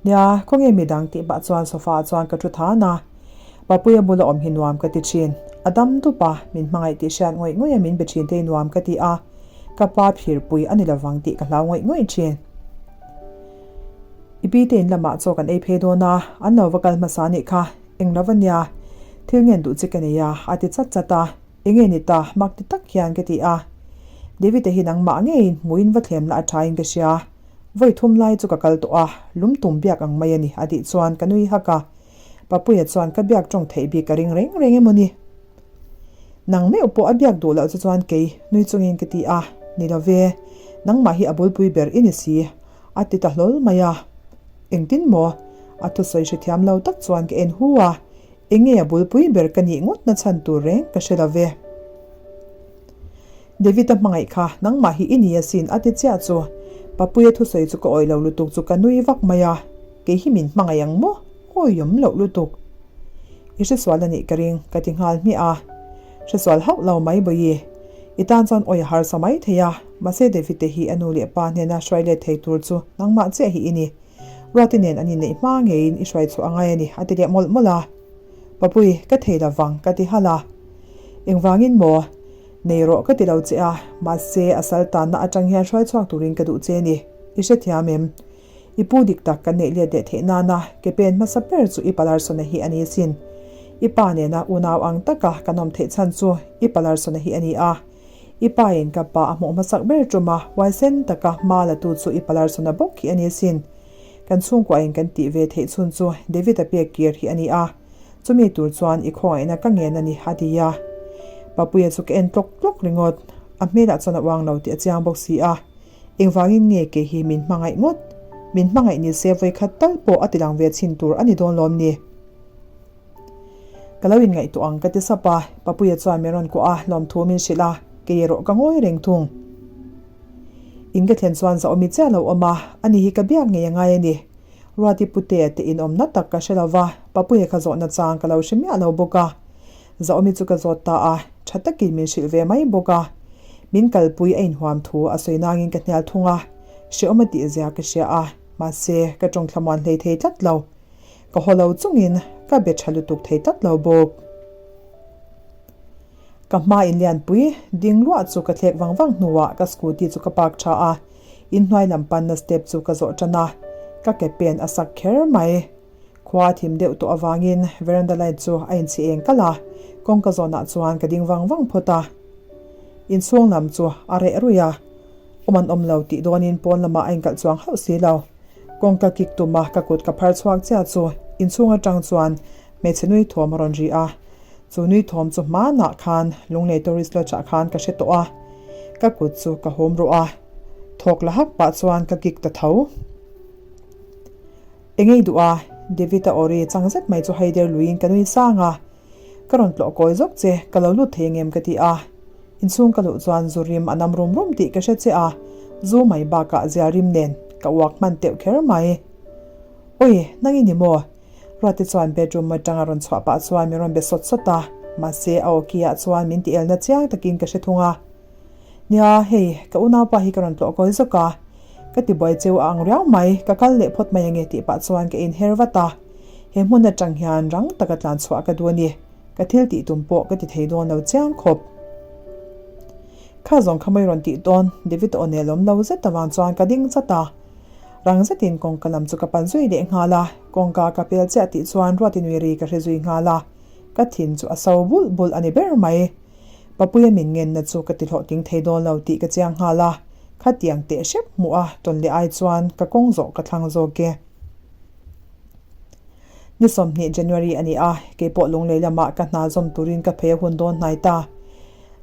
Nia, khawnge midang tih pah chuan sofa ah chuan ka thu than a. Papuia bula awm hi nuam ka ti thin. A dam dup a, min hmangaih tih hriat ngawih ngawih a min be thin te hi nuam ka ti a, ka pa phirpui a ni lovang tih ka hlau ngawih ngawih thin. I pi te in lamah chaw kan ei phei dawn a, an lo va kal hmasa anih kha, eng lo va nia, thil ngen duh che ka nei a, a ti chat chat a, enge ni ta, mak ti tak hian ka ti a. David-a hi nangmah ngeiin hmuin va thlem la a thain ka hria, vawi thum lai chu ka kal tawh a, lum tum biak ang mai a ni, a tih chuan ka nui hak a. Papuia chuan ka biak tawng theih bik ka ring reng reng emaw ni? Nang meuh pawh a biak duh loh chu chuan kei nui chungin ka ti a, ni lo ve, nangmah hi a bulpui ber i ni si, a ti ta hlawl mai a. Engtin maw? A thusawi hrethiam lo tak chuan ka en hu a, enge a bulpui ber ka nih ngawt na chhan tur reng ka hre lo ve. David-a hmangaih kha nangmah hi i ni asin a ti chiah chu Papuia thusawi chu ka awih lo lutuk chu ka nui vak mai a, kei hi min hmangaih ang maw? Awiawm loh lutuk. I hresual a nih ka ring ka ti nghal hmiah a. Hresual hauh lo mai Bawihi. I tan chuan awi a harsa mai thei a, mahse David-te hi a nu leh pa hnena hruai let thei tur chu nangmah chiah hi i ni. Ruati nen an inneih hma ngeiin i hruai chhuah a ngai a ni a ti leh mawlh mawlh a. Papui, ka thei lo vang ka ti halh a. Engvangin maw? Nei rawh ka ti lo che a, mahse a sal tanna atang hian hruai chhuak turin ka duh che a ni. I hrethiam em? I pu dik tak kan neih let leh theih nana ke pen hmasa ber chu i Palarsona hi a ni sin. I pa nena unau ang taka kan awm theih chhan chu i Palarsona hi a ni a. I pa in ka pa a hmuh hmasak ber tum a, huaisen taka hma la tu chu i Palarsona bawk hi a ni sin. Kan chhungkua in kan tih ve theih chhun chu David-a pek kir hi a ni a. Chumi tur chuan i khawngaihna ka ngen a ni, a ti a. Papuia chu ka en tlawk tlawk ringawt. A hmelah chuan a uang lo tih a chiang bawk si a. Engvangin nge kei hi min hmangaih ngawt? Min hmangaih ni se vawikhat tal pawh a ti lang ve chhin tur a ni dawn lawm ni? Ka lo inngaihtuah ang ka ti sap a, Papuia chuan min rawn kuah a, lawmthu min hrilh a, kei erawh ka ngawi reng thung. In ka thlen chuan zahawmi chiah lo awm a, ani hi ka biak ngei a ngai a ni. Ruati Putea te in awmna tak ka hre lo va, Papuia kha zawhna chang ka lo hre miah lo bawk a. Zahawmi chu ka zawt ta a, tha takin min hrilh ve mai bawk a. Min kalpui a inhuam thu a sawi nangin ka hnial thung a, hrehawm a tihzia ka hria a, mahse ka tawng thlamuan hlei thei tlat lo. Ka haw lo chungin ka be tha lutuk thei tlat lo bawk. Ka hma in lianpui ding luah chu ka thlek vang vang hnuah ka scooty chu ka park tha a, inhnuai lam panna step chu ka zawh tan a, ka ke pen a sak kher mai. Khua a thim deuh tawh avangin veranda light chu a inchhi eng kalh a, kawngka zawnah chuan ka ding vang vang phawt a. Inchhung lam chu a reh ruih a, awm an awm lo tih dawnin pawn lamah a inkalh chuang hauh si lo. Kawngka kik tuma ka kut ka phar chhuak chiah chu inchhung atang chuan hmeichhe nui thawm a rawn ri a. Chu nui thawm chu hmanah khan Lunglei Tourist Lodge ah khan ka hre tawh a, ka kut chu ka hawm ruh a. Thawk la hak pah chuan ka kik ta tho. Eng ei duh a? David-a aw ri chang zet mai chu haider luiin ka nui sang a. Ka rawn tlawh kawi zawk che, ka lo lut thei angem ka ti a. Inchhung ka luh chuan zu rim a nam rum rum tih ka hre che a, zu mai bakah zia rim nen ka uak hman teuh kher mai. Oi, nang i ni maw? Ruati chuan bedroom atanga rawn chhuah pah chuan min rawn be sawt sawt a, mahse a aw ki ah chuan min ti elna chiang takin ka hre thung a. Nia, hei, ka unaupa hi ka rawn tlawh kawi zawk a, ka ti buai cheu a ang riau mai, ka kal leh phawt mai ange tih pah chuan ka inher vat a. He hmun atang hian rang taka tlan chhuah ka duh a ni, ka thil tih tum pawh ka ti thei dawn lo chiang khawp. Kha zawng kha mai rawn tih dawn, David aw nel awm lo zet avang chuan ka ding chat a. Rang zetin kawngka lam chu ka pan zui leh nghal a, kawngka ka pel chiah tih chuan Ruati nui ri ka hre zui nghal a, ka thin chu a so bulh bulh a ni ber mai. Papuia min ngenna chu ka ti hlawhtling thei dawn lo tih ka chiang nghal a, khatiang teh hrep hmuh a tawn leh ai chuan ka kawng zawh ka thlang zawk e. Ni 20 January a ni a, keipawh Lunglei lamah ka hna zawm turin ka phei a hun dawn hnai ta.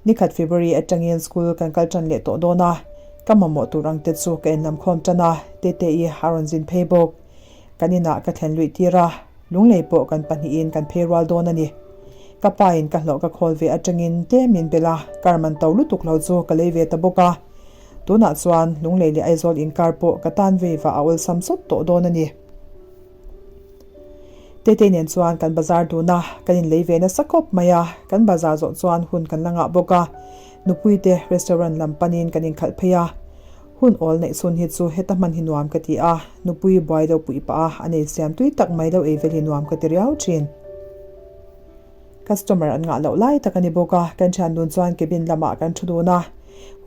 Nikhat February atangin school kan kal tan leh tawh dawn a, ka mamawh tur ang te chu ka inlam khawm tan a, Tete-i a rawn zin phei bawk. Kan inah ka thlen luih tir a, Lunglei pawh kan pahnihin kan phei rual dawn a ni. Ka pain ka hlawh ka khawl ve atangin tlem min belh a, kar man to lutuk lo chu ka lei ve ta bawk a. Tunah chuan Lunglei leh Aizawl inkar pawh ka tan vei vah a awlsam sawt tawh dawn a ni. Tetei nen chuan kan bazar dun a, kan inlei ve nasa khawp mai a, kan bazar zawh chuan hun kan la ngah bawk a, nupuite restaurant lam panin kan inkhalh phei a. Hun awl neih chhun hi chu heta hman hi nuam ka ti a, nupui buai deuh puih pah a, a nei siam tui tak mai deuh ei vel hi nuam ka ti riau thin. Customer an ngah loh lai tak a ni bawk a, kan thian dun chuan cabin lamah kan thu dun a,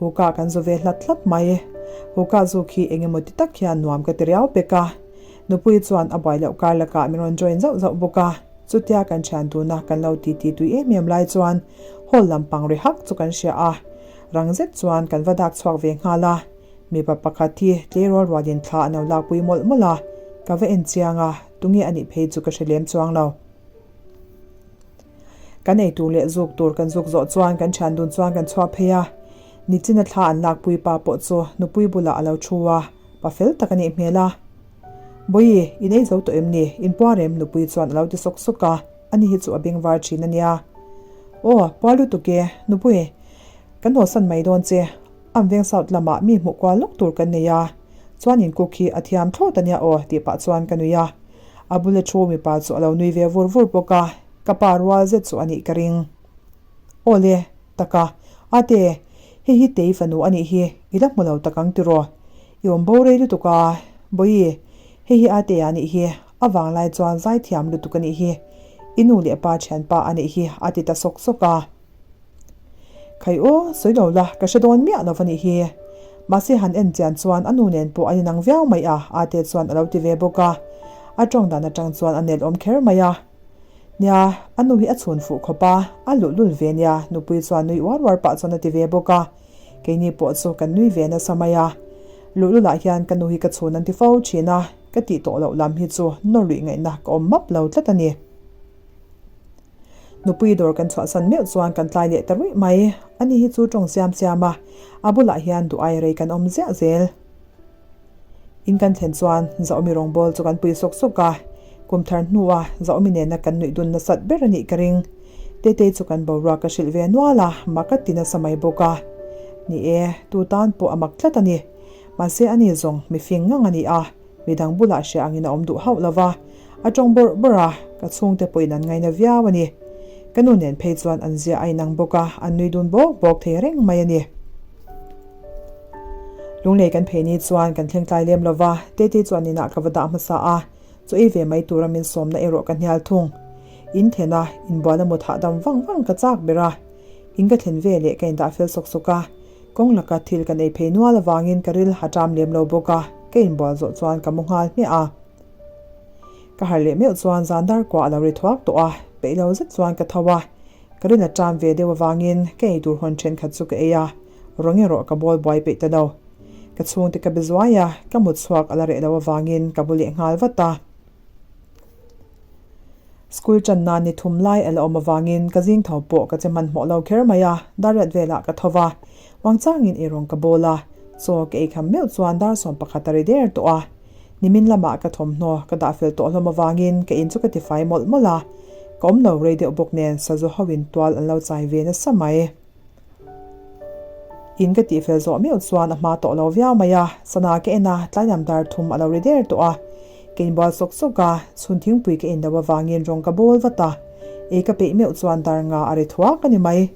hookah kan zu ve hlat hlat mai. Hookah zuk hi eng emaw ti tak hian nuam ka ti riau pek a, nupui chuan a buai loh kar lakah min rawn join zauh zauh bawk a, chutia kan thian duna kan lo titi tui em em lai chuan hall lampang ri hak chu kan hria a, Rang zet chuan kan va dak chhuak ve nghal a, mipa pakhat hi tleirawl rualin thla an lo lakpui mawlh mawlh a, ka va en chiang a, tunge a nih phei chu ka hre lem chuang lo. Kan ei tur leh zuk tur kan zuk zawh chuan kan thian dun chuan kan chhuak phei a, nichina thla an lakpui pa pawh chu nupui bulah a lo thu a, pa fel tak a nih hmel a. Bawihi, in ei zo tawh em ni? In puar em? Nupui chuan a lo ti sawk sawk a, ani hi chu a beng var thin a nia. Aw, puar lutuk e, nupui. Kan hawsan mai dawn che. Am veng south lamah mi hmuh kual lawk tur kan nei a, chuan in cook hi a thiam thlawt a nia aw tih pah chuan ka nui a. A bula thu mipa chu a lo nui ve vur vur bawk a, ka pa rual zet chu a nih ka ring. Aw le, taka, Ate, hei hi Tei fanu a nih hi, i la hmu lo tak ang tiraw? I awm bo rei lutuk a, Bawihi, hei hi Ate a nih hi, a vanglai chuan zaithiam lutuk a nih hi, i nu leh pa thianpa a nih hi a ti ta sawk sawk a. Khai aw, sawi lo la, ka hre dawn miah lo va nih hi. Mahse han en chian chuan a nu nen pawh a inang viau mai a, Ate chuan a lo ti ve bawk a. A tawng dan atang chuan a nelawm kher mai a. Nia, a nu hi a chhun fuh khawp a, a luhlul ve nia, nupui chuan nui uar uar pah chuan a ti ve bawk a. Keini pawh chu kan nui ve nasa mai a. Luhlulah hian ka nu hi ka chhun an ti fo thin a, ka tih tawh loh lam hi chu nawr luih ngaihna ka awm map lo tlat a ni. Nupui dawr kan chhuahsan meuh chuan kan tlai leh ta ruih mai. Ani hi chu tawng siam siam a, a bulah hian duh ai rei kan awm ziah zel. In kan thlen chuan Zaawmi rawngbâwl chu kan pui sawk sawk a, kum thar hnua Zaawmi nena kan nuih dun nasat ber a nih ka ring. Tetei chu kan boruak ka hrilh ve nual a, mak a ti nasa mai bawk a. Ni e, tu tan pawh a mak tlat a ni. Mahse ani zawng mifing ngang a ni a. Midang bulah hria angin a awm duh hauh lo va, a tawng bawrh bawrh a, ka chhungte pawhin an ngaina viau a ni. Ka nu nen phei chuan an zia a inang bawk a, an nui dun bawk bawk thei reng mai a ni. Lunglei kan phei ni chuan kan thleng tlai lem lo va, Tete chuan inah ka va dah hmasa a, chaw ei ve mai tura min sawmna erawh ka hnial thung. In thlen a, inbual a mut hahdam vang vang ka chak ber a. In ka thlen ve leh ka indah fel sawk sawk a, Kawng laka thil kan ei phei nual avangin ka ril a ṭam lem lo bawk a, ka inbual zawh chuan ka mu nghal hmiah a. Ka harh leh meuh chuan zan dar kuah a lo ri thuak tawh a, peih lo zet chuan ka tho a. Ka ril a ṭam ve deuh avangin ka ei tur hawn ṭhenkhat chu ka ei a, rawng erawh ka bawl buai peih ta lo. Ka chhungte ka be zuai a, ka mut chhuak a la reh lo avangin ka bu leh nghal vat a. School ṭan nan ni thum lai a la awm avangin ka zing tho pawh ka che hmanhmawh lo kher mai a, dariat velah ka tho va, uang changin eirawng ka bawl a. Chaw ka eikham meuh chuan dar 11 a ri der tawh a. Nimin lamah ka thawmhnaw ka dah fel tawh hlawm avangin ka in chu ka tifai mawlh mawlh a. Ka awm lo rei deuh bawk nen sazu ho in tual an lo chai ve nasa mai. In ka tihfel zawh meuh chuan a hma tawh lo viau mai a, sana ka en a, tlailam dar thum a lo ri der tawh a. Ka inbual sawk sawk a, chhun thingpui ka in loh avangin rawng ka bawl vat a. Ei ka peih meuh chuan dar nga a ri thuak a ni mai.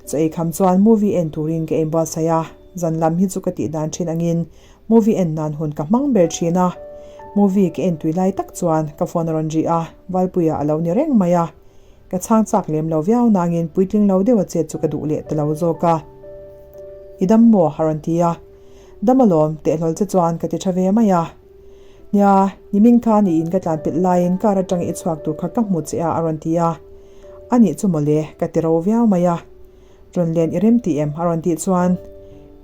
Chaw ei kham chuan movie en turin ka inbuatsaih a, zan lam hi chu ka tih dan thin angin movie en nan hun ka hmang ber thin a. Movie ka en tui lai tak chuan ka phone a rawn ri a, Valpuia a lo ni reng mai a. Ka chhang chak lem lo viau nangin puitling lo deuha chet chu ka duh leh ta lo zawk a. I dam maw? a rawn ti a. Dam alawm, tehlawl che chuan ka ti tha ve mai a. Nia, nimin khan i in ka tlan pelh laiin car atanga i chhuak tur kha ka hmu che a a rawn ti a. A nih chu mawle, ka ti ro viau mai a. Rawn len i rem tih em? a rawn tih chuan,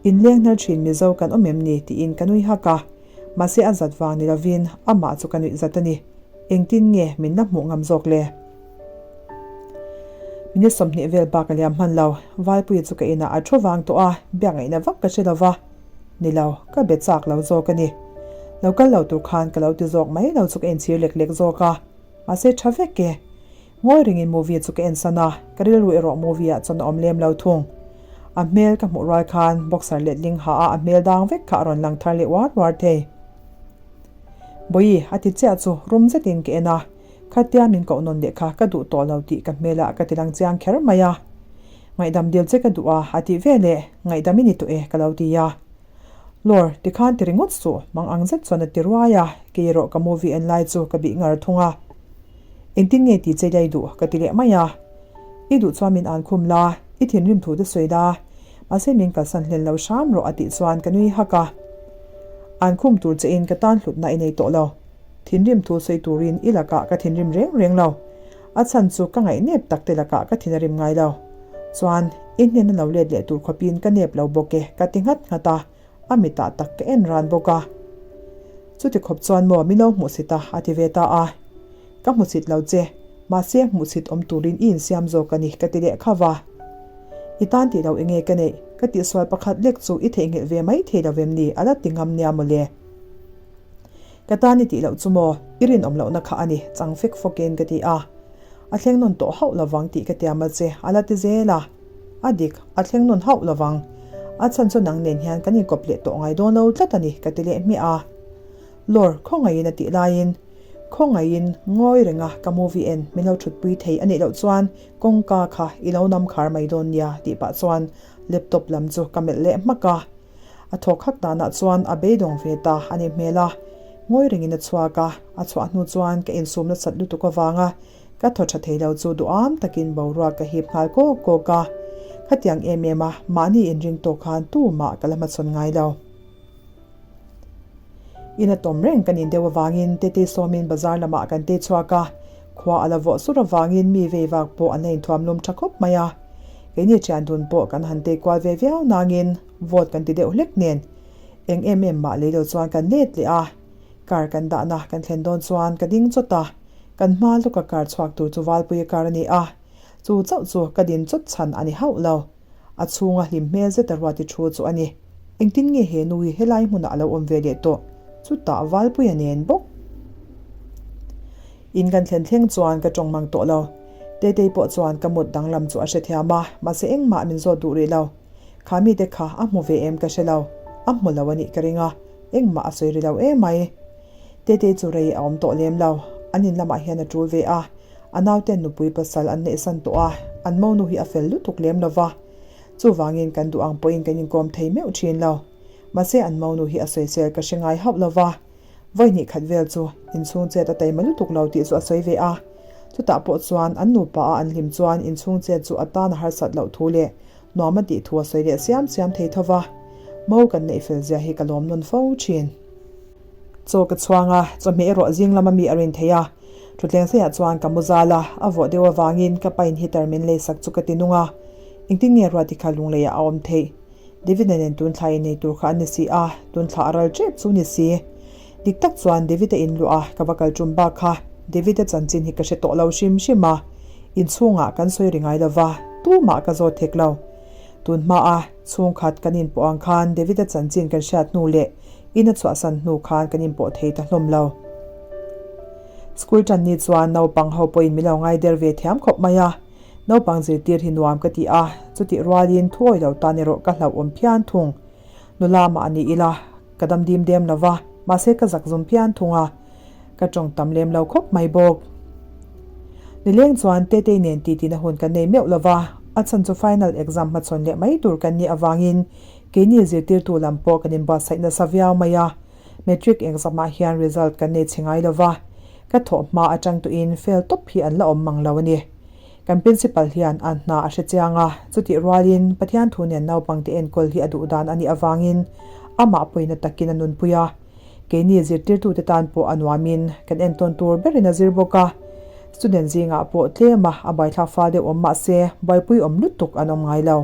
In leng hnar thin Mizo kan awm em ni? tiin ka nui hak a. Mahse a zat vang ni lovin amah chu ka nuih zat a ni. Engtin nge min la hmuh ngam zawk le? Minute 20 vel bak a liam hman lo. Valpuia chu ka inah a thu vang tawh a, biak ngaihna vak ka hre lo va. Ni lo, ka be chak lo zawk a ni. Lo kal lo tur khan ka lo ti zawk mai lo chu ka inchhir lek lek zawk a. Mahse tha vek e. Ngawi ringin movie chu ka en san a, ka rilru erawh movie ah chuan a awm lem lo thung. A hmel ka hmuh rual khan boxer letling ha a a hmel dang vek kha a rawn lang thar leh uar uar thei. Bawihi, a ti chiah chu rum zetin ka en a, khatia min koh nawn leh kha ka duh tawh lo tih ka hmelah ka ti lang chiang kher mai a. Ngaihdam dil che ka duh a, a tih veleh ngaihdam i ni tawh e ka lo ti a. Lawr, tikhan ti ringawt suh, mang ang zet chuan a ti ruai a, kei erawh ka movie en lai chu ka bih ngar thung a. Engtin nge ti che lei duh? ka ti leh mai a. I duh chuan min an khum la, i thinrim thu te sawi la, mahse min kalsan hlen lo hram rawh a tih chuan ka nui hak a. An khum tur che in ka tan hlutna i nei tawh lo. Thinrim thu sawi turin i lakah ka thinrim reng reng lo. A chhan chu ka ngaih nep tak te lakah ka thin a rim ngai lo. Chuan, i hnena lo let leh tur khawpin ka nep lo bawk e, ka ti nghat nghat a, a mitah tak ka en ran bawk a. Chuti khawp chuan maw min lo hmuhsit a, a ti ve ta a. Ka hmuhsit lo che, mahse hmuhsit awm turin i insiam zawk a ni, ka ti leh khauh a. I tan tih lo enge ka neih, ka tihsual pakhat lek chu i theihnghilh ve mai thei lo vem ni, a la ti ngam nia mawle. Ka tan i tih loh chu maw, i rinawm lohna kha a ni, chang fek fawkin ka ti a. A thleng nawn tawh hauh lovang tih ka tiam a che, a la ti zel a. A dik, a thleng nawn hauh lovang. A chhan chu nang nen hian kan inkawp leh tawh ngai dawn lo tlat a ni, ka ti leh hmiah a. Lawr, khawngaihin a tih laiin, Khawngaihin ngawi renga ka movie en min lo thutpui thei a nih loh chuan kawngka kha i lo nam khar mai dawn nia tih pah chuan laptop lam chu ka melh leh hmak a. A thawk hak danah chuan a beidawng ve ta a ni hmel a, ngawi rengin a chhuak a, a chhuah hnu chuan ka insum nasat lutuk avanga ka thaw tha thei lo chu duham takin boruak ka hip nghal kawk kawk a, khatiang em em a mahni inring tawk khan tumah ka la hmachhawn ngai lo. In a tawm reng kan in deuh avangin Tete sawmin bazar lamah kan te chhuak a, khua a la vawh sur avangin mi vei vak pawh an la inthuam lum tha khawp mai a, keini thian dun pawh kan han tei kual ve viau nangin vawt kan ti deuh hlek nen eng em em mah lei lo chuan kan let leh a, car kan dahna kan thlen dawn chuan ka ding chawt a, kan hma lawka car chhuak tur chu Valpuia car a ni a, chu chauh chu ka din chawt chhan a ni hauh lo. A chhunga hlim hmel zet a ruati thu chu a ni. Engtin nge he nu hi helai hmunah a lo awm ve leh tawh? Chutah Valpuia nen bawk. In kan thlen thleng chuan ka tawng mang tawh lo. Tetei pawh chuan ka mut danglam chu a hrethiam a, mahse engmah min zawt duh rih lo. Kha mite kha a hmu ve em ka hre lo. A hmu lo a nih ka ring a, engmah a sawi ri lo emai. Tetei chu rei a awm tawh lem lo. An in lamah hian a tul ve a. A nauten nupui pasal an neihsan tawh a, an monu hi a fel lutuk lem lo va. Chuvangin kan duh ang pawhin kan inkawm thei meuh thin lo. Mahse an monu hi a sawisel ka hre ngai hauh lo va. Vawi hnih khat vel chu inchhung chet a taima lutuk lo tih chu a sawi ve a. Chutah pawh chuan an nupa a an hlim chuan inchhung chet chu a tan a harsat loh thu leh nuam a tih thu a sawi leh siam siam thei tho va. Mo kan neih fel zia hi ka lawm nawn fo thin. Chaw ka chhuang a, chawhmeh erawh zing lama mi a rin thei a. Thutleng seiah chuan ka mu zal a, a vawh deuh avangin ka pain heater min leisak chu ka ti nung a. Engtin nge Ruati kha lungleiah a awm theih? David-a nen tun thla innei tur kha an ni si a, tun thla a ral tep chu ni si. Dik tak chuan David-a inluah a, ka va kal tum bak kha David-a chanchin hi ka hre tawh lo hrim hrim a. Inchhungah kan sawi ri ngai lo va, tumah ka zawt hek lo. Tun hmaa chhungkhat kan inpawh ang khan David-a chanchin kan hriat hnu leh in a chhuahsan hnu khan kan inpawh thei ta hlawm lo. School tan ni chuan naupang ho pawhin min lo ngai der ve thiam khawp mai a, naupang zirtir hi nuam ka ti a, chutih rualin thuawi lo tan erawh ka hlauhawm phian thung. Nula mah ni ila ka dam dim dem lo va, mahse ka zak zum phian thung a, ka tawng tam lem lo khawp mai bawk. Nileng chuan Tetei nen titi na hun kan nei meuh lo va, a chhan chu final exam hmachhawn leh mai tur kan nih avangin keini zirtirtu lam pawh kan inbuatsaih nasa viau mai a, matric exam ah hian result kan nei chhe ngai lo va, ka thawh hma atang tuin fail tawp hi an la awm mang lo a ni. Kan principal hian a hna a hre chiang a, chutih rualin Pathian thu nen naupangte enkawl hi a duh dan a nih avangin amah pawina takin a nunpui a. Keini zirtirtute tan pawh a nuamin kan entawn tur berin a zir bawk a. Student zingah pawh tlema a buaithlak fal deuh awm mah se buaipui awm lutuk an awm ngai lo.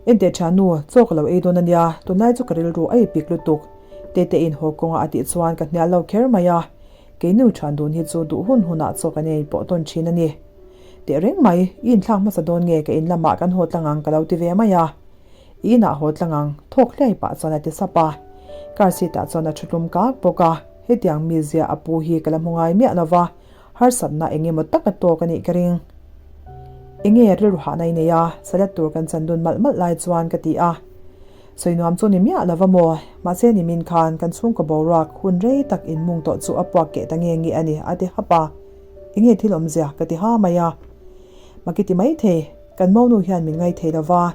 Enteh tha nu, chaw ka lo ei dawn a nia, tunlai chu ka rilru a ipik lutuk. Tetein haw kawnga a tih chuan ka hnial lo kher mai a. Kei nu thian dun hi chu duh hun hunah chaw kan ei pawh tawn thin a ni. Teh reng mai, i inthlak hmasa dawn nge ka in lamah kan haw tlang ang ka lo ti ve mai a. I inah haw tlang ang, thawk hliai pah chuan a ti sap a. Car seat ah chuan a thu tlum kak bawk a, hetiang mizia a pu hi ka la hmu ngai miah lo va, harsatna eng emaw tak a tawk a nih ka ring. Enge rilru hahna i nei a, salad tur kan chan dun malh malh lai chuan ka ti a. Sawi nuam chu ni miah lo va maw? Mahse nimin khan kan chhungkaw boruak hun rei tak inmung tawh chu a puak keh ta nge nge a ni, a ti hap a. Enge thil awmzia ka ti ha mai a. Maki ti mai thei, kan monu hian min ngai thei lo va.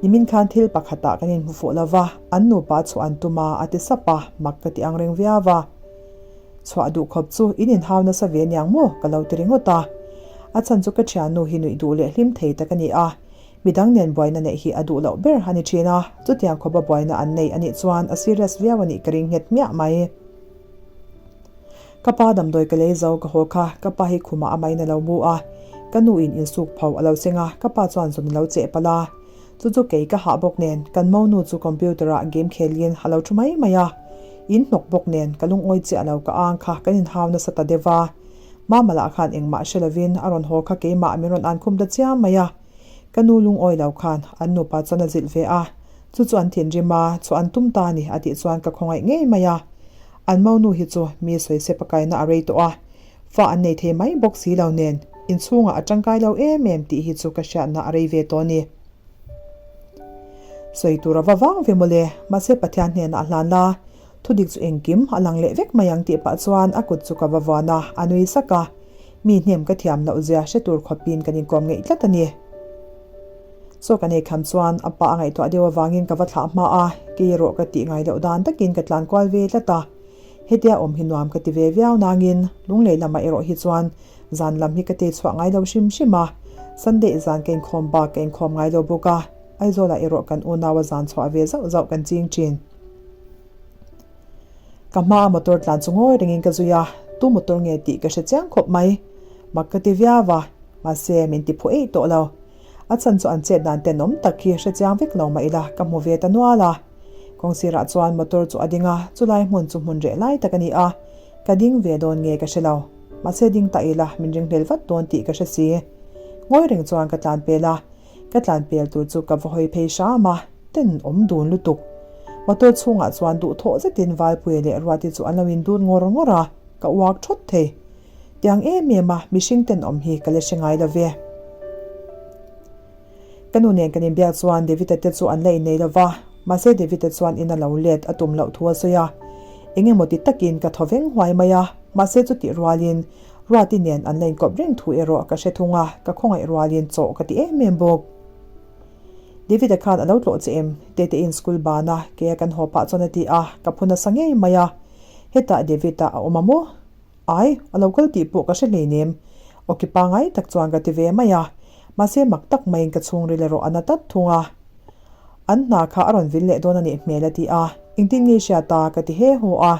Nimin khan thil pakhatah kan inhmu fuh lo va, an nupa chhuah an tum a, a ti sap a, mak ka ti ang reng viau a. Chhuah duh khawp chu in inhau nasa ve niang maw? ka lo ti ringawt a. A chhan chu ka thiannu hi nuih duh leh hlim thei tak a ni a. Midang nen buaina neih hi a duh loh ber a ni thin a, chutiang khawpa buaina an nei a nih chuan a serious viau a nih ka ring nghet hmiah mai. Ka pa damdawi ka lei zo ka haw kha, ka pa hi khumah a main a lo mu a, ka nu in insuk pho a lo seng a, ka pa chuan zun a lo cheh palh a. Chu chu kei ka hah bawk nen, kan monu chu computer ah game khelin a lo thu mai mai a. In hnawk bawk nen, ka lungawi chiah lo ka ang kha kan inhau nasa ta deuh a. Mama lah khan engmah hre lovin a rawn haw kha keimah min rawn ankhum ta chiam mai a. Ka nu lungawi lo khan an nupa chuan a zilh ve a, chu chu an thinrim a, chhuah an tum ta a ni a tih chuan ka khawngaih ngei mai a. An monu hi chu mi sawisep a kaina a rei tawh a, fa an nei thei mai bawk si lo nen, inchhungah a tangkai lo em em tih hi chu ka hriatna a rei ve tawh a ni. Sawi tur a va vang ve mawle, mahse Pathian hnenah a hlan la, thudik chu engkim a lang leh vek mai ang tih pah chuan a kut chu ka va vuan a, a nui sak a. Mi hnem ka thiam loh zia hre tur khawpin kan inkawm ngeih tlat a ni. Chaw kan ei kham chuan a pa a ngaihtuah deuh avangin ka va thlah hma a, kei erawh ka tih ngai loh dan takin ka tlan kual ve tlat a. Hetia awm hi nuam ka ti ve viau nangin lunglei lamah erawh hi chuan zan lam hi ka tei chhuah ngai lo hrim hrim a. Sunday zan ka inkhawm bak ka inkhawm ngai lo bawk a, Aizawlah erawh kan unaua zan chhuah ve zauh zauh kan ching thin. Ka hmaa motor tlan chu ngawi rengin ka zui a, tu motor nge tih ka hre chiang khawp mai. Mak ka ti viau a, mahse min ti phu eih tawh lo. A chhan chu an chet dan tenawm tak hi hre chiang vek lo mah ila ka hmu ve ta nual a. Kawng sirah chuan motor chu a ding a, chulai hmun chu hmun reh lai tak a ni a, ka ding ve dawn nge ka hre lo. Mahse ding ta ila min ringhlel vat dawn tih ka hre si. Ngawi reng chuan ka tlan pel a, Ka tlan pel tur chu ka va hawi phei hram a, ten awm dun lutuk. Motor chhungah chuan duhthawh zetin Valpuia leh Ruati chu an lo indun ngawr ngawr a, ka uak thawt thei. Tiang em em a mihring tenawm hi ka la hre ngai lo ve. Ka nu nen kan inbiak chuan David-a te chu an la innei lo va, mahse David-a chuan in a lo let a tum loh thu a sawi a. Eng emaw ti takin ka thaw veng huai mai a, mahse chutih rualin Ruati nen an la inkawp reng thu erawh ka hre thung a, ka khawngaih rualin chawh ka ti em em bawk. David-a khan a lo tlawh che em? Tetein school bana ke a kan haw pah chuan a ti a, ka phu nasa ngei mai a. Hetah David-a a awm a maw? Ai, a lo kal tih pawh ka hre hleinem. Awki pangai tak chuan ka ti ve mai a, mahse mak tak maiin ka chhungril erawh a na tlat thung a. An hna kha a rawn vil leh dawn a nih hmel a ti a, engtin nge i hriat a? ka ti he haw a.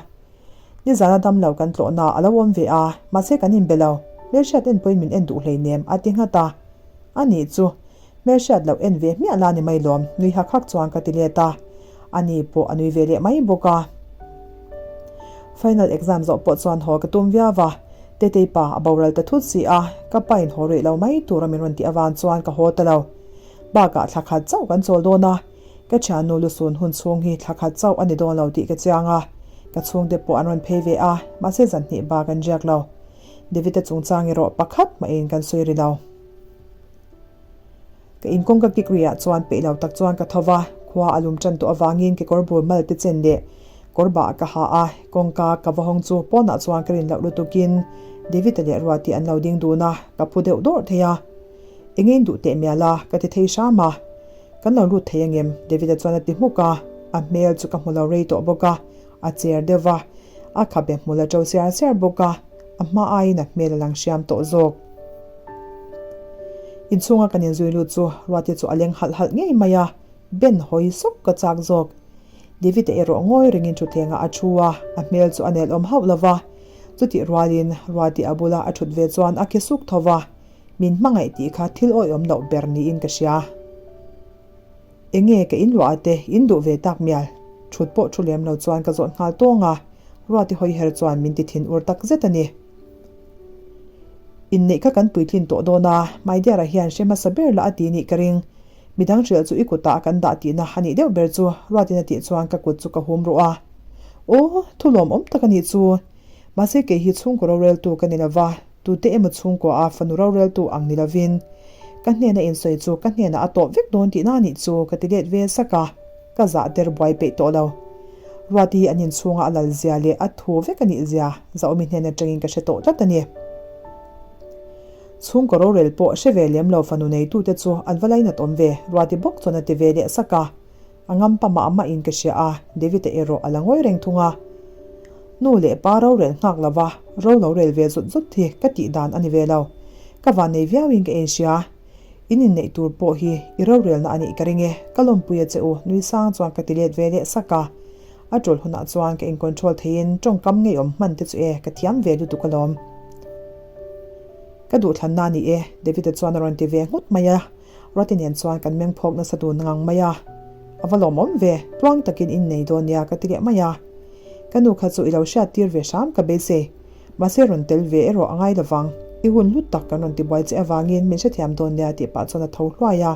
Nizana dam lo kan tlawhna a lo awm ve a, mahse kan inbe lo. Hmelhriat en pawhin min en duh hleinem, a ti nghat a. A nih chu, hmelhriat loh en ve hmiah la ni mai lawm, nui hak hak chuan ka ti let a. A ni pawh a nui ve leh mai bawk a. Final exam zawh pawh chuan haw ka tum viau a, Tetei pa a boral ta thut si a, ka pa in haw rih lo mai tura min rawn tih avang chuan ka haw ta lo. Bakah thla khat chauh kan chawl dawn a, ka thiannu lusun hun chhung hi thla khat chauh a ni dawn lo tih ka chiang a, ka chhungte pawh an rawn phei ve a, mahse zan hnih bak an riak lo. David-a chungchang erawh pakhat mahin kan sawi ri lo. Ka inkawng ka kik riah chuan peih lo tak chuan ka tho va, khua a lum tan tawh avangin kekawr bur mal te chen leh kawr bah ka ha a, kawngka ka va hawng chu pawnah chuan ka rin loh lutukin David-a leh Ruati an lo ding dun a, ka phu deuh dawrh thei a. Eng in duh teh mial a, ka ti thei hram a. Kan lo lut thei angem? David-a chuan a ti hmuk a, a hmel chu ka hmu lo rei tawh bawk a, a cher deuh va, a khabe hmul a to siar siar bawk a, a hma aiin a hmel a lang hriam tawh zawk. Inchhunga kan inzui lut chu Ruati chu a leng halh halh ngei mai a, Ben hawi sawk ka chak zawk. David-a erawh ngawi ringin thutthlengah a thu a, a hmel chu a nelawm hauh lo va. Chutih rualin Ruati a bula a thut ve chuan a khi suk tho va, min hmangaih tih kha thil awihawm loh ber niin ka hria. Enge ka in luah te in duh ve tak mial? Thut pawh thu lem lo chuan ka zawt nghal tawng a, Ruati hawi her chuan min ti thin ur tak zet a ni. Inneih kha kan puitlin tawh dawn a, my dear-a hian hre hmasa ber la a ti nih ka ring. Midang hrilh chu i kutah kan dah tihna a nih deuh ber chu, Ruatin a tih chuan ka kut chu ka hum ruh a. Aw, thu lawmawm tak a nih chu. Mahse kei hi chhungkaw roreltu ka ni lova. Tute emaw chhungkua a fanu roreltu ang ni lovin ka hnena insawi chu ka hnenah a tawp vek dawn tihna anih chu ka ti let ve sak a, ka zah der buai peih tawh lo. Ruati hi an inchhunga a lal zia leh a thu vek anih zia Zaawmi hnen atangin ka hre tawh tlat a ni. Chhungkaw rorel pawh hre ve lem lo fanu neitute chu an va lainat awm ve, Ruati bawk chuan a ti ve leh sak a. A ngampa mah mah in ka hria a, David-a erawh a la ngawi reng thung a. Nu leh pa rorel nghak lo va, ro lo rel ve zut zut hi ka tih dan a ni ve lo. Ka van nei viau in ka inhria. In inneih tur pawh hi i rorelna a nih ka ring e, ka lawmpui a che u, nui sang chuan ka ti let ve leh sak a. A tul hunah chuan ka in control theiin tawngkam ngeiawm hman te chu e, ka thiam ve lutuk alawm. Ka duhthlanna a ni e, David-a chuan a rawn ti ve nghut mai a. Ruati nen chuan kan meng phawk nasa dun ngang mai a, A va lawmawm ve, tluang takin in nei dawn nia ka ti leh mai a. Ka nu kha chu i lo hriat tir ve hram ka beisei, mahse rawn tel ve erawh a ngai lovang, i hun hlut tak kan rawn tibuai che avangin min hrethiam dawn nia tih pah chuan a tho hluai a,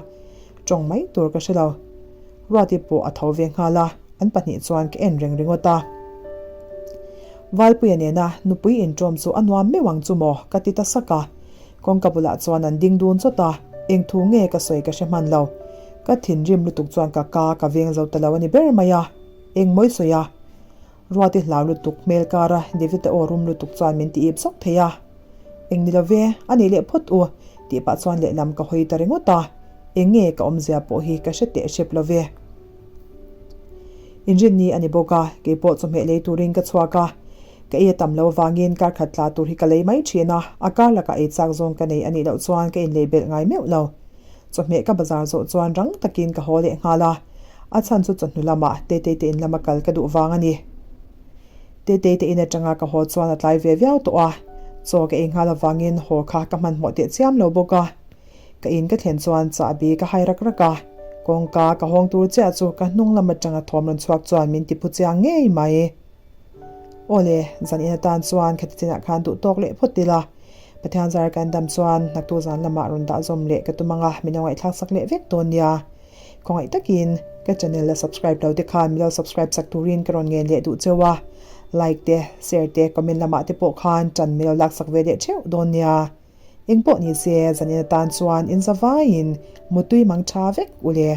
tawng mai tur ka hre lo. Ruati pawh a tho ve nghal a, an pahnih chuan ka en reng ringawt a. Valpuia nena nupui inṭawm chu a nuam meuh ang chu maw ka ti ta sak a. Kawngka bulah chuan an ding dun chawt a, eng thu nge ka sawi ka hre hman lo. Ka thinrim lutuk chuan ka ka ka veng zo ta lo a ni ber mai a, eng mawi sawi a. Ruati hlau lutuk hmel kara David-a aw rum lutuk chuan min ti ip zawk thei a. Eng ni lo ve, a nih leh phawt u, tih pah chuan lehlam ka hawi ta ringawt a, eng nge ka awmzia pawh hi ka hre teh hrep lo ve. Inrinni a ni bawk a, keipawh chawhmeh lei turin ka chhuak a. Ka ei a tam lo avangin kar khat tla tur hi ka lei mai thin a, a kar lakah ei chak zawng ka nei a nih loh chuan ka inlei belh ngai meuh lo. Chawhmeh ka bazar zawh chuan rang takin ka haw leh nghal a, a chhan chu chawhnu lamah Tetei te in lama kal ka duh vang a ni. Tetei te in atanga ka haw chuan a tlai ve viau tawh a, chaw ka ei nghal avangin haw kha ka hmanhmawh teh chiam lo bawk a. Ka in ka thlen chuan chahbi ka hai rak rak a, kawngka ka hawng tur chiah chu ka hnung lam atanga thawm rawn chhuak chuan min ti phu chiang ngei mai. Awle, zan in atan chuan khati chinah khan duh tawk leh phawt ila, Pathian zar kan dam chuan hnaktu zan lamah rawn dah zawm leh ka tum anga min lo ngaihthlak sak leh vek dawn nia. Khawngaih takin ka channel la subscribe lo te khan min lo subscribe sak turin ka rawn ngen leh duh cheu a, like te, share te, comment lamah te pawh khan ṭan min lo lak sak ve leh theuh dawn nia. Engpawh ni se, zanin atan chuan in zavaiin mutui mang tha vek u le.